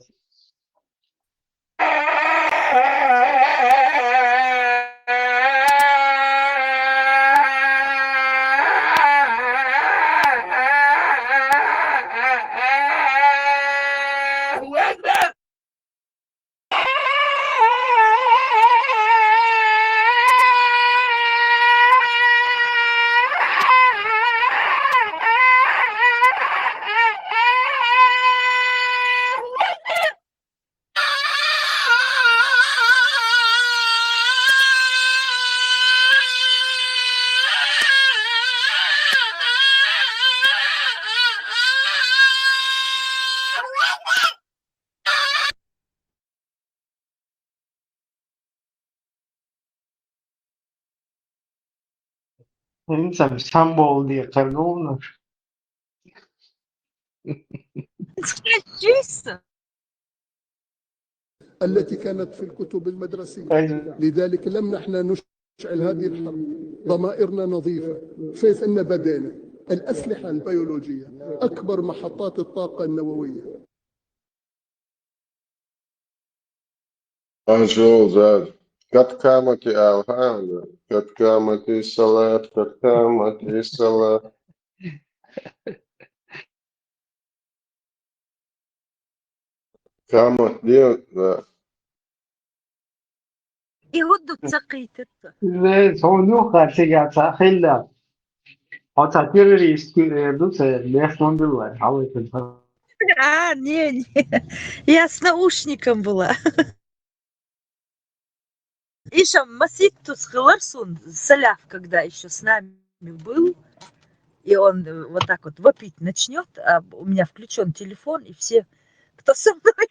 ХӀинца самбол декхар ду вуна. Чисто. التي كانت في الكتب المدرسية. أيوة. لذلك لم نحن نشعل هذه الحرب. ضمائرنا نظيفة. شايف إن بدينا. الأسلحة البيولوجية. أكبر محطات الطاقة النووية. Ашо зад. Кад камати алхана. Кад камати салат, кад камати салат. Камат де, да. И хӀун ду ца кхийтира? Иза, хьуна юха цига ца хилла. Хьо ца террорист, э, ду ца, беш ма билла, хьалайтан. А, не, не. Я с наушником была. Иша маситтус хилар сун, Саляф, когда ещё с нами был, и он, э, вот так вот вопить начнёт, а у меня включён телефон, и все, кто со мной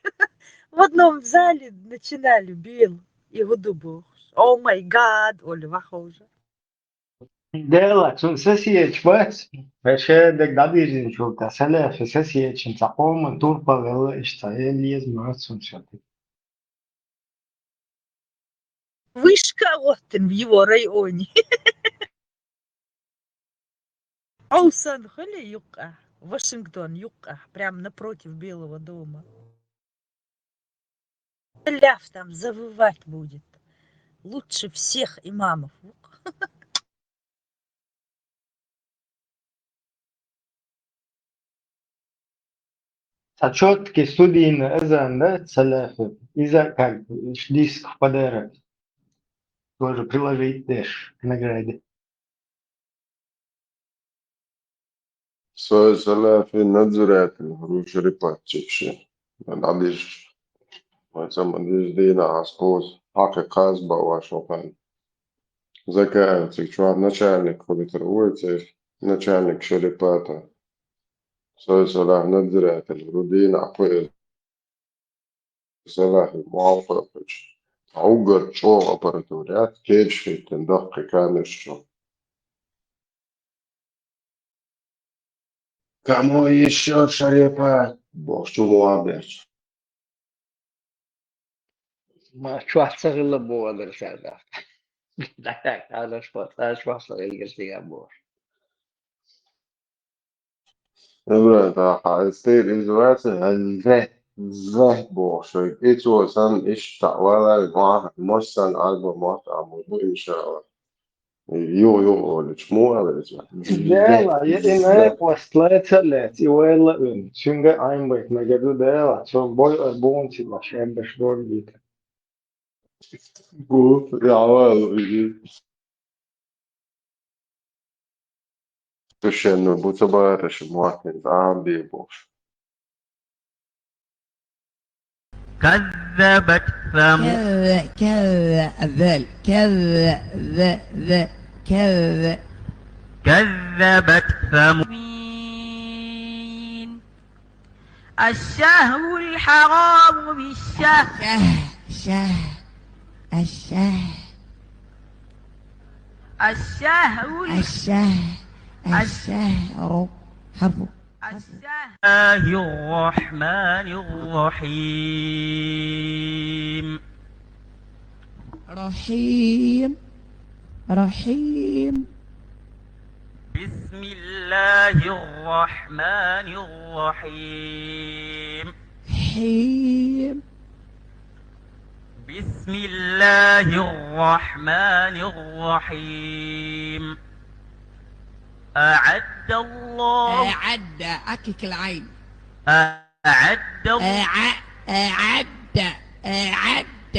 в одном зале, начинали бел и гудубу. О май гад, Оля, вахожа. Дела, цун сосиечка бац, вешедаг дадирзинчул та Саляф сосиечка, ца къоман турпа велла, иштта, эл ез мац сун шати. Вышка вот в его районе. Олсен хуьлу юккъехь, Вашингтон юккъехь, прям напротив Белого дома. Ляв там завывать будет. Лучше всех имамов. Ца чёткий студийный азан да, Саляфи? Иза как диск в подарок. Тоже приложить деш к награде. Сой салафи надзиратель, хӀуруш репатчикши. Дадиш. Вай ца ма диш дина аскоз. Хьакъи кхаз ба вашу хан. Закаев цик чуар начальник хубитар уйцеш. Начальник шерепата. Сой салафи надзиратель, рудина, ахуй Салахи мугӀалхойхуч. Угар чӀогӀа аппаратура яц, кечхийтин дахъхӀи камераш чу. Кому ещё шарипа? Бохчу мугӀаберч. Ма чохь ца хилла боху адар саьрда. Дагахь кхалаш бо, цхьа чохь ца хилла стиган боху. Ибрахим, хьан стир иза вац, зе, зе боху шайга. И цо санна иштта валай, ваха, мос санна Ӏарба мотт а ма бу, иншалла. Юха, юха олуч, муха аьлла иза? Дела, я и зе. Ме хвастлаца лец, и вайла ун. Цуьнга Ӏайн байт мега ду Дела, цо бой ар бун цига, шайбаш бой гита. Бу, я вал, уйди. Совершенно бу ца бара шу муаттин зам бе бохуш. كذبت ثمود. كذ-، كذ-، ذل-، كذ-، ذ-، ذ-، كذ-، كذبت ثمود. الشهر الحرام بالشهر. شه، شه، الشه. الشهر ال-، الشه، الش-، الشهر. حرف. الشهر. بسم الله الرحمن الرحيم. رحيم. رحيم. بسم الله الرحمن الرحيم. حيم. بسم الله الرحمن الرحيم. أعد الله. أعد، أكك العين. أعد. أع-، أعد، أعد.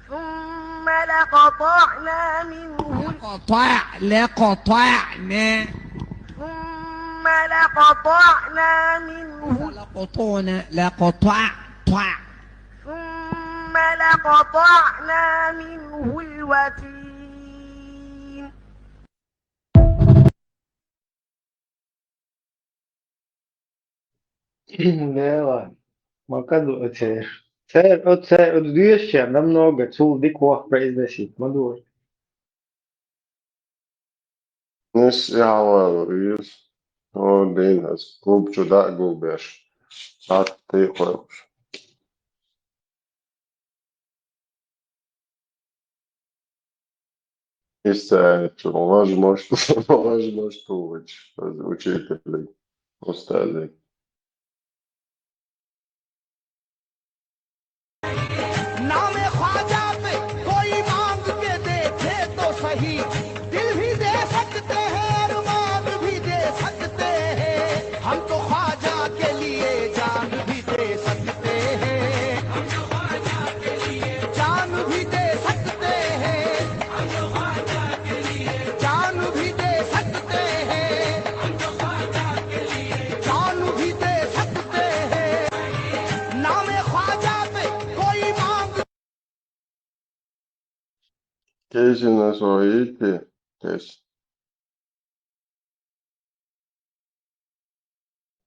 ثم لقطعنا منه. لقطع-، لقطعنا. ثم لقطعنا منه. لقطعنا، لقطع-، طع. ثم لقطعنا منه الوتين. Дела, ма кхаъ ду оцер. Цер, оцер, оцу доьшучара намного цул дика ваха произносить ма ду. Нис яхьавалур иза. О, дин, ас клуб чу дӀа а гулбеш. Сатта тӀе а кхойкхуш. Иштта аьлча, важмаш, важмаш тухучу, учителе, устазе. नाम ख्वाजा पे कोई मांग के देखे तो सही, दिल भी दे सकते हैं, अरमान भी दे सकते हैं। हम तो ख्वाजा के लिए जान भी दे सकते हैं, जान भी दे सकते हैं, जान भी दे सकते हैं, जान भी दे सकते हैं। नाम ख्वाजा पे कोई मांग Кайсина со йитти? Кайс?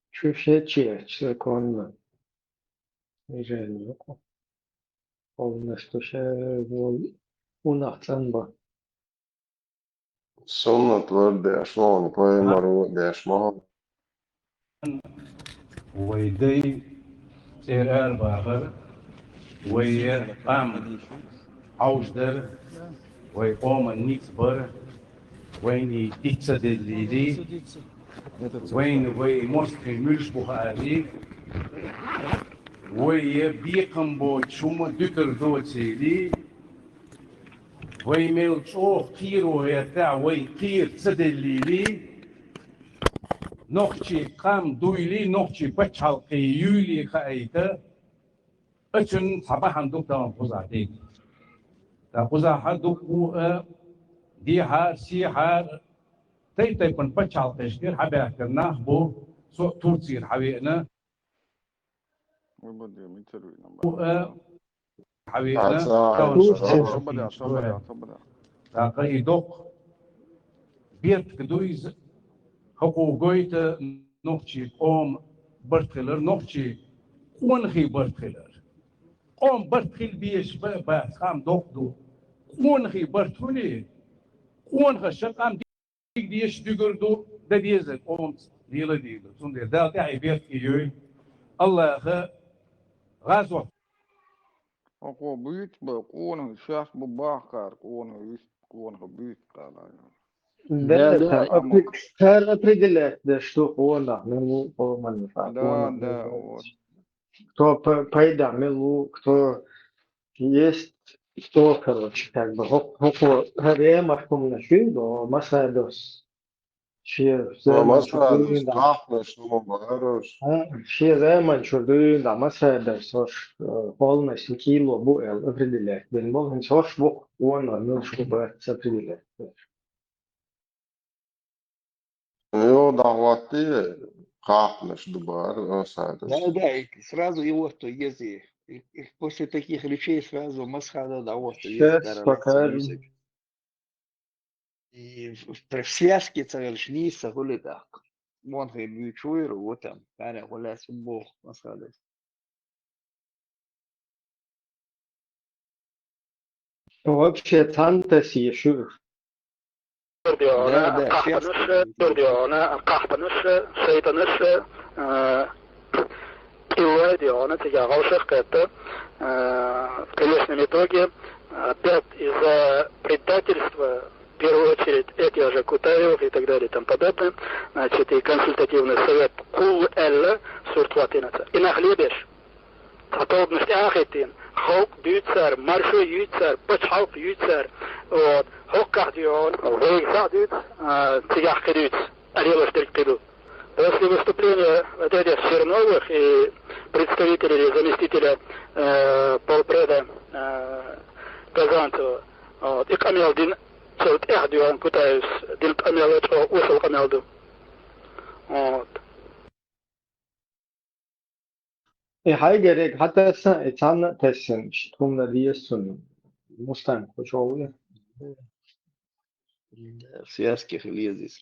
Чу шече, законно. Неужели руку? Полностью ше вол унах цӀанба. Суннат вар деш ма ван, пайхамар вар деш ма ван. Вай дай цӀера арабахар, вай къам Ӏовждар, вай къоман ницкъ бар, вайна диц ца деллийли, вайна вай мостагӀий муьлш бу хаарли, вай бекхам боцуш хӀума дуьтур доцийли, вай мел чӀогӀа кхеро хӀеттехь, вай кхера ца деллийли, нохчий къам дуйли, нохчий пачхьалкхе юйли хаийта, оцунна цхьа бахьана ду тахана кхузахь дийца. Ткъа кхузахь дуккха а дехьара, сехьара, тайп-тайпана пачхьалкхашкара хьабаьхкар нах бу, со Турцера хьавеана. Э, хьавеана. ТӀаккха и доккха бертка ду иза, хӀокхо гойту нохчий къоман барт хилар, нохчий къонахий барт хилар. Къоман барт хила безаш ба-, бац, къам доккха ду. Къонахий барт хуле, къонахаша къам дика дезаш дуьгур ду, дан деза къомаца, леладе деза. Цундела Дала тӀехь и бертке йойла. АллахӀа гӀазот. ХӀокхо буьйцу ба къонах, шаьш бу бахкар къонах, вист къонах буьйцу кхана. Да, да, да. Там опре-, цара определять деш ду къонах, мел ву къоман, да, къонах, да, мел ву. Вот. Кто п-, пайда мел ву, кто есть, кто, короче, как бы, хӀо-, хӀокхо, хӀара Ӏемах хӀуманаш ю, но масадос. Шен заман чура дуьйна дӀа. Кхахьнаш хӀума бараш. А, шен заман чура дуьйна дӀа масадос, хӀорш, э, полностью кӀийло бу аьлла определять бен болу, хӀинца хӀорш бу, вон муьлш бу бац определять. Йо, дӀахӀотти, кхахьнаш ду бара, масадос. Да, да, и сразу и вот то, если, и, и после таких речей сразу масхада, да, вот то, щас покажем. И в, в, в связке ца велча нийса хӀули тӀаккха. Вон хӀе буьйцуш вуйра, вот там, кхана хӀула суббоху масхадас. Вообще цхьаьна тасийша ю. Да, да, щас. Кхахьпанаш, шайтӀанаш, э, кӀиллой дегӀана цига гӀалшах кхетта, э, в конечном итоге, опять из-за предательства, в первую очередь, этих же Кутаевых и так далее и тому подобное, значит, и консультативный совет кхуллу аьлла сурт хӀоттийна ца. И нах лебеш, цхьа тобанаш тӀехьахӀиттийна, халкъ дуьйцу цара, маршо юьйцу цара, пачхьалкх юьйцу цара, вот, хӀокхахь дегӀана, вайга схьа а дуьйцу, а, цигахь кхин дуьйцу. Арелаш дерг кхин ду. После выступления вот этих Черновых и представителя или заместителя, э, полпреда, э, Казанцева, вот, и къамел дина, цо тӀаьхьа дуьйхьна Кутаевс дина къамел а чӀогӀа осал къамел ду. Вот. И хьайгара хьатассан, и цхьанна а тассина, иштта хӀума дан деза цунна. Мустанг кху чӀогӀа ву. Да, в связке хила еза иза.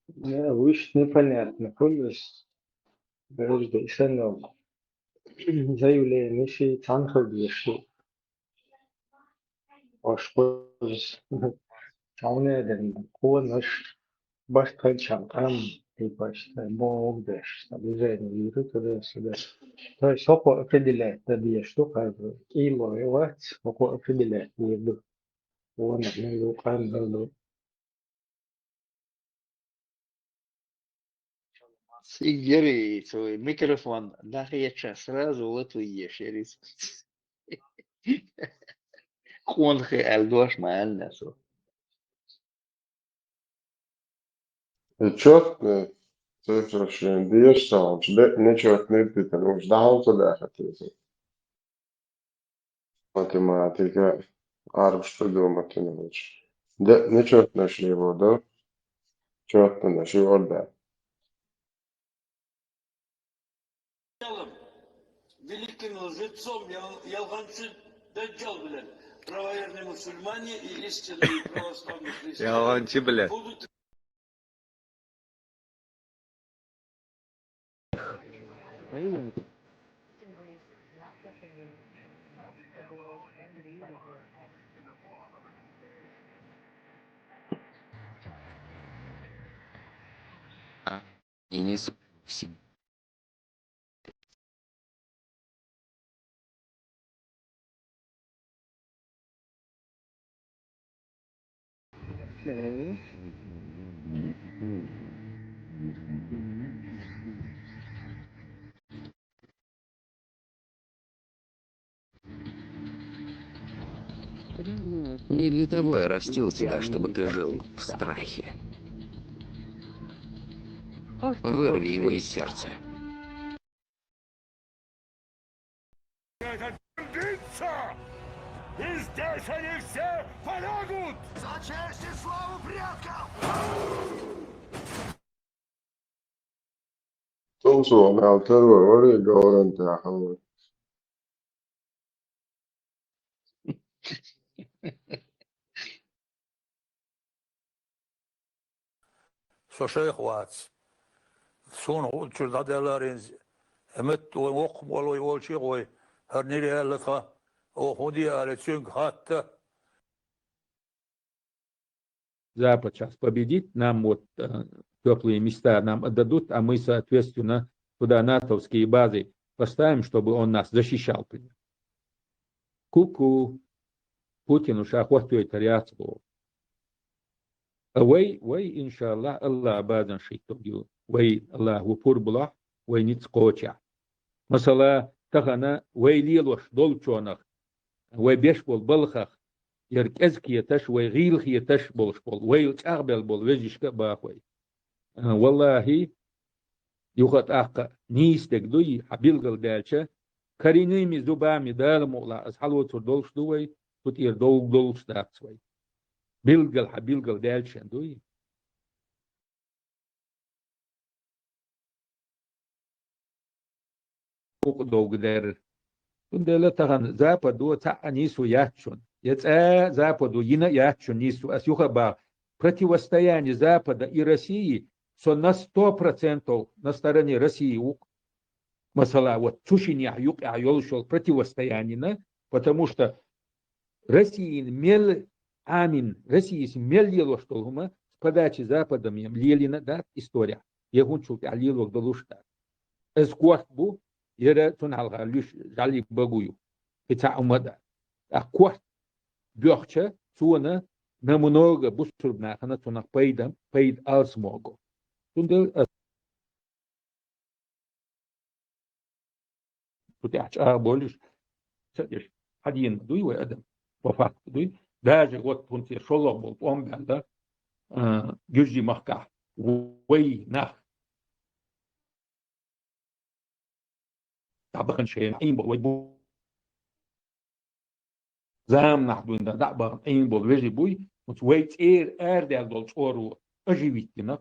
Да, вуьшта непонятно хуьлу иза. Подожди, и санна заявление ши цхьаьна хила дезаш ду. Ош кхуза цхьа хӀума а дина, къонаш барт хилчахьана къам, типа, богӀу деш, движение вийра, туда-сюда. То есть хӀокхо определять дан дезаш ду, хаза кӀийло вац, хӀокхо определять дийр ду. Къонах мила ду, къам мила ду. Цигара цо микрофон дӀахецча, сразу латуеш яра иза. Къонахий аьлла дош ма аьлла цо. И чётный цифра шена дезаш ца хилча, де нечётный питана уж дӀахьал ца даха теза. Математика, Ӏарбаш придумать йина хилча. Де нечётный шена ду, чётный шена ду. Великим лжецом, ял-, ялгӀанчи Даджал билан, правоверные мусульмане и истинные православные христиане будут. Не для того я растил тебя, чтобы ты жил в страхе. Вырви его из сердца. И здесь они все полягут! За честь и славу предков! Tumso mel terror var ya, garantēja. Со шайх вац. Суна гӀулчуьра дӀаделларинза, хӀамат вай воккха молой волчи гӀой, хӀара нир яьлла тха, оха хӀун де ала цуьнга хатта. Запад сейчас победит, нам вот э, теплые места нам отдадут, а мы, соответственно, туда натовские базы поставим, чтобы он нас защищал. Ку-ку, Путину ша хӀоттойтар яц боху. А вай, вай, иншаллахӀ, Аллах базан шийтта ю. Вай Аллах ву пурбулахь, вай ниц кхочехь. Масала, тахана вай лелош долчонах, вай беш болу балхах, яра кӀезиг хеташ, вай гӀийла хеташ болуш болу, вайла чӀагӀбелла болу вежишка а бахой. А, валлахӀи, юха тӀаккха нийса дерг дуй, хьан билгал даьлча, карийными зубами Дала мукъалахь, аса хьалоцур долуш ду вай, цу тӀера довг долуш дац вай. Билгал хьан билгал даьлча дуй. Укъ довга дерра. Цундела тахана Западо цхьаъ а нийсо яц шуна. Я цкъа а Западо йина а яц шуна нийсо. Ас юха а баха, противостояние Запада и России, со на сто процентов на стороне России ву-кх. Масала, вот цу шинехь юкъехь йолуш йолу противостоянина, потому что Россиян мел Ӏамин, Россияс мел лелош долу хӀума, подачи Западом лелийна дац история. Я хӀунчул тӀехь лелорг долуш дац. Аса корта бу, яра цунна хьалха луьш жӀали багу ю. И цхьа хӀума дац. ТӀаккха корта боьхча, цуна намного бусурбанахана цунах пайда, пайда алсамого. Цундела аса Цу тӀехь чӀагӀболуш, ца деш, хьадийна дуй вай адам, по факту дуй. Даже вот хӀунца шолгӀа болу тӀом баьлла, а, Гуьржий махкахь вай нах дӀабахана шайна Ӏийна болу вай бу-, заманахь дуьйна дӀа а бахана Ӏийна болу вежарий буй, хӀунца вай цӀера арадаьлла долу чкъоро оживить дина,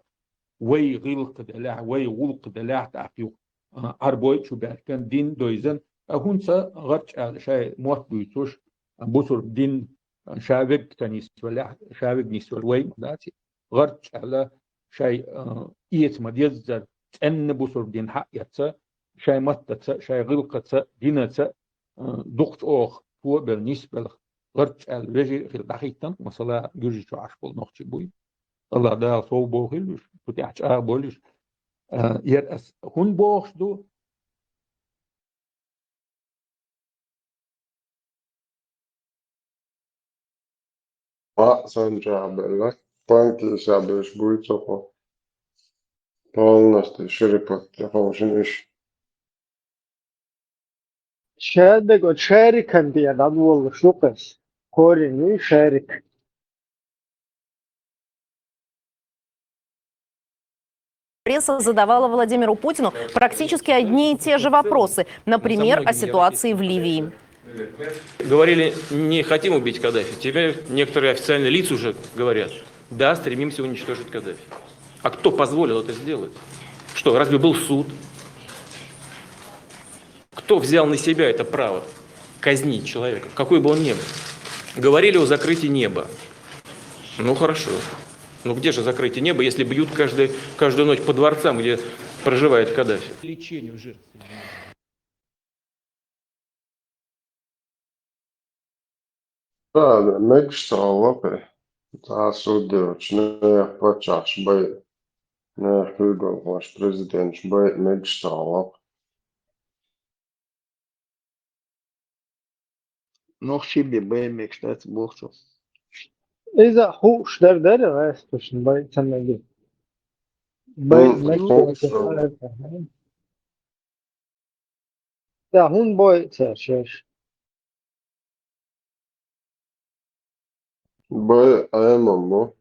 вай гӀиллакх делахь, вай гӀуллакх делахь тӀаккха юха, а, Ӏарбой чу баьхкина, дин дойзан, а хӀунца гӀарчӀ аьлла шайн мотт буьйцуш, бусург дин ша вегга ца нисвелахь, ша вегга нисвелла вай ма дац, гӀарчӀ аьлла шайн, а, эца ма-деззара, цӀенна бусург дин хьаэца, шайн маттаца, шайн гӀиллакхаца, динаца, а, дукха чӀогӀа тобелла, нисбелла гӀарчӀ аьлла вежарий а хилла дӀахӀиттина, масала, Гуьржийчохь Ӏаш болу нохчий буй. Аллах Дала сов бохийла уьш, цу тӀехь чӀагӀбойла уьш. А, яра ас хӀунда бохуш ду? МаьӀ санна чӀагӀбелла, панкиса берш буй цо хьо. Полностью ширипот тӀе ховшина уьш. Шадага оцу шарикан тӀе дӀадолалуш ду-кх ас. Корень ю шарик. Пресса задавала Владимиру Путину практически одни и те же вопросы, например, о ситуации в Ливии. Говорили, не хотим убить Каддафи. Теперь некоторые официальные лица уже говорят, да, стремимся уничтожить Каддафи. А кто позволил это сделать? Что, разве был суд? Кто взял на себя это право казнить человека, какой бы он ни был? Говорили о закрытии неба. Ну хорошо. Ну где же закрытие неба, если бьют каждый, каждую ночь по дворцам, где проживает Каддафи? Лечению жертв. Ада, мегаш ца хьаллакхе, цхьа а суд йоцуш, нехан паччахьаш байа, нехан куьйгалхоша президенташ байа мегаш ца хьаллакхе. Нохчий бен бай мегаш дац боху цо. Иза хууш дара дара гӀаьстушна бай ца мега. Бай Хм, мегаш хууш дац. дара. Да, хӀун бой цара шаьш? Бай Ӏемам бу.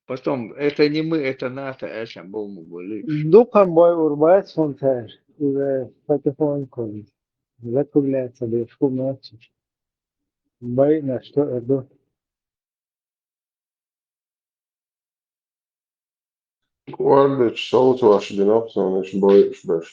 Потом, это не мы, это НАТО, это бомбу были. Дукхан бой ур бац хӀун цара. Иза потихоньку. закругляется, да и шкур ночи. Бай на что иду. Kvalitatīvs saucošs gan aptuveni, viņš bojuši bērš.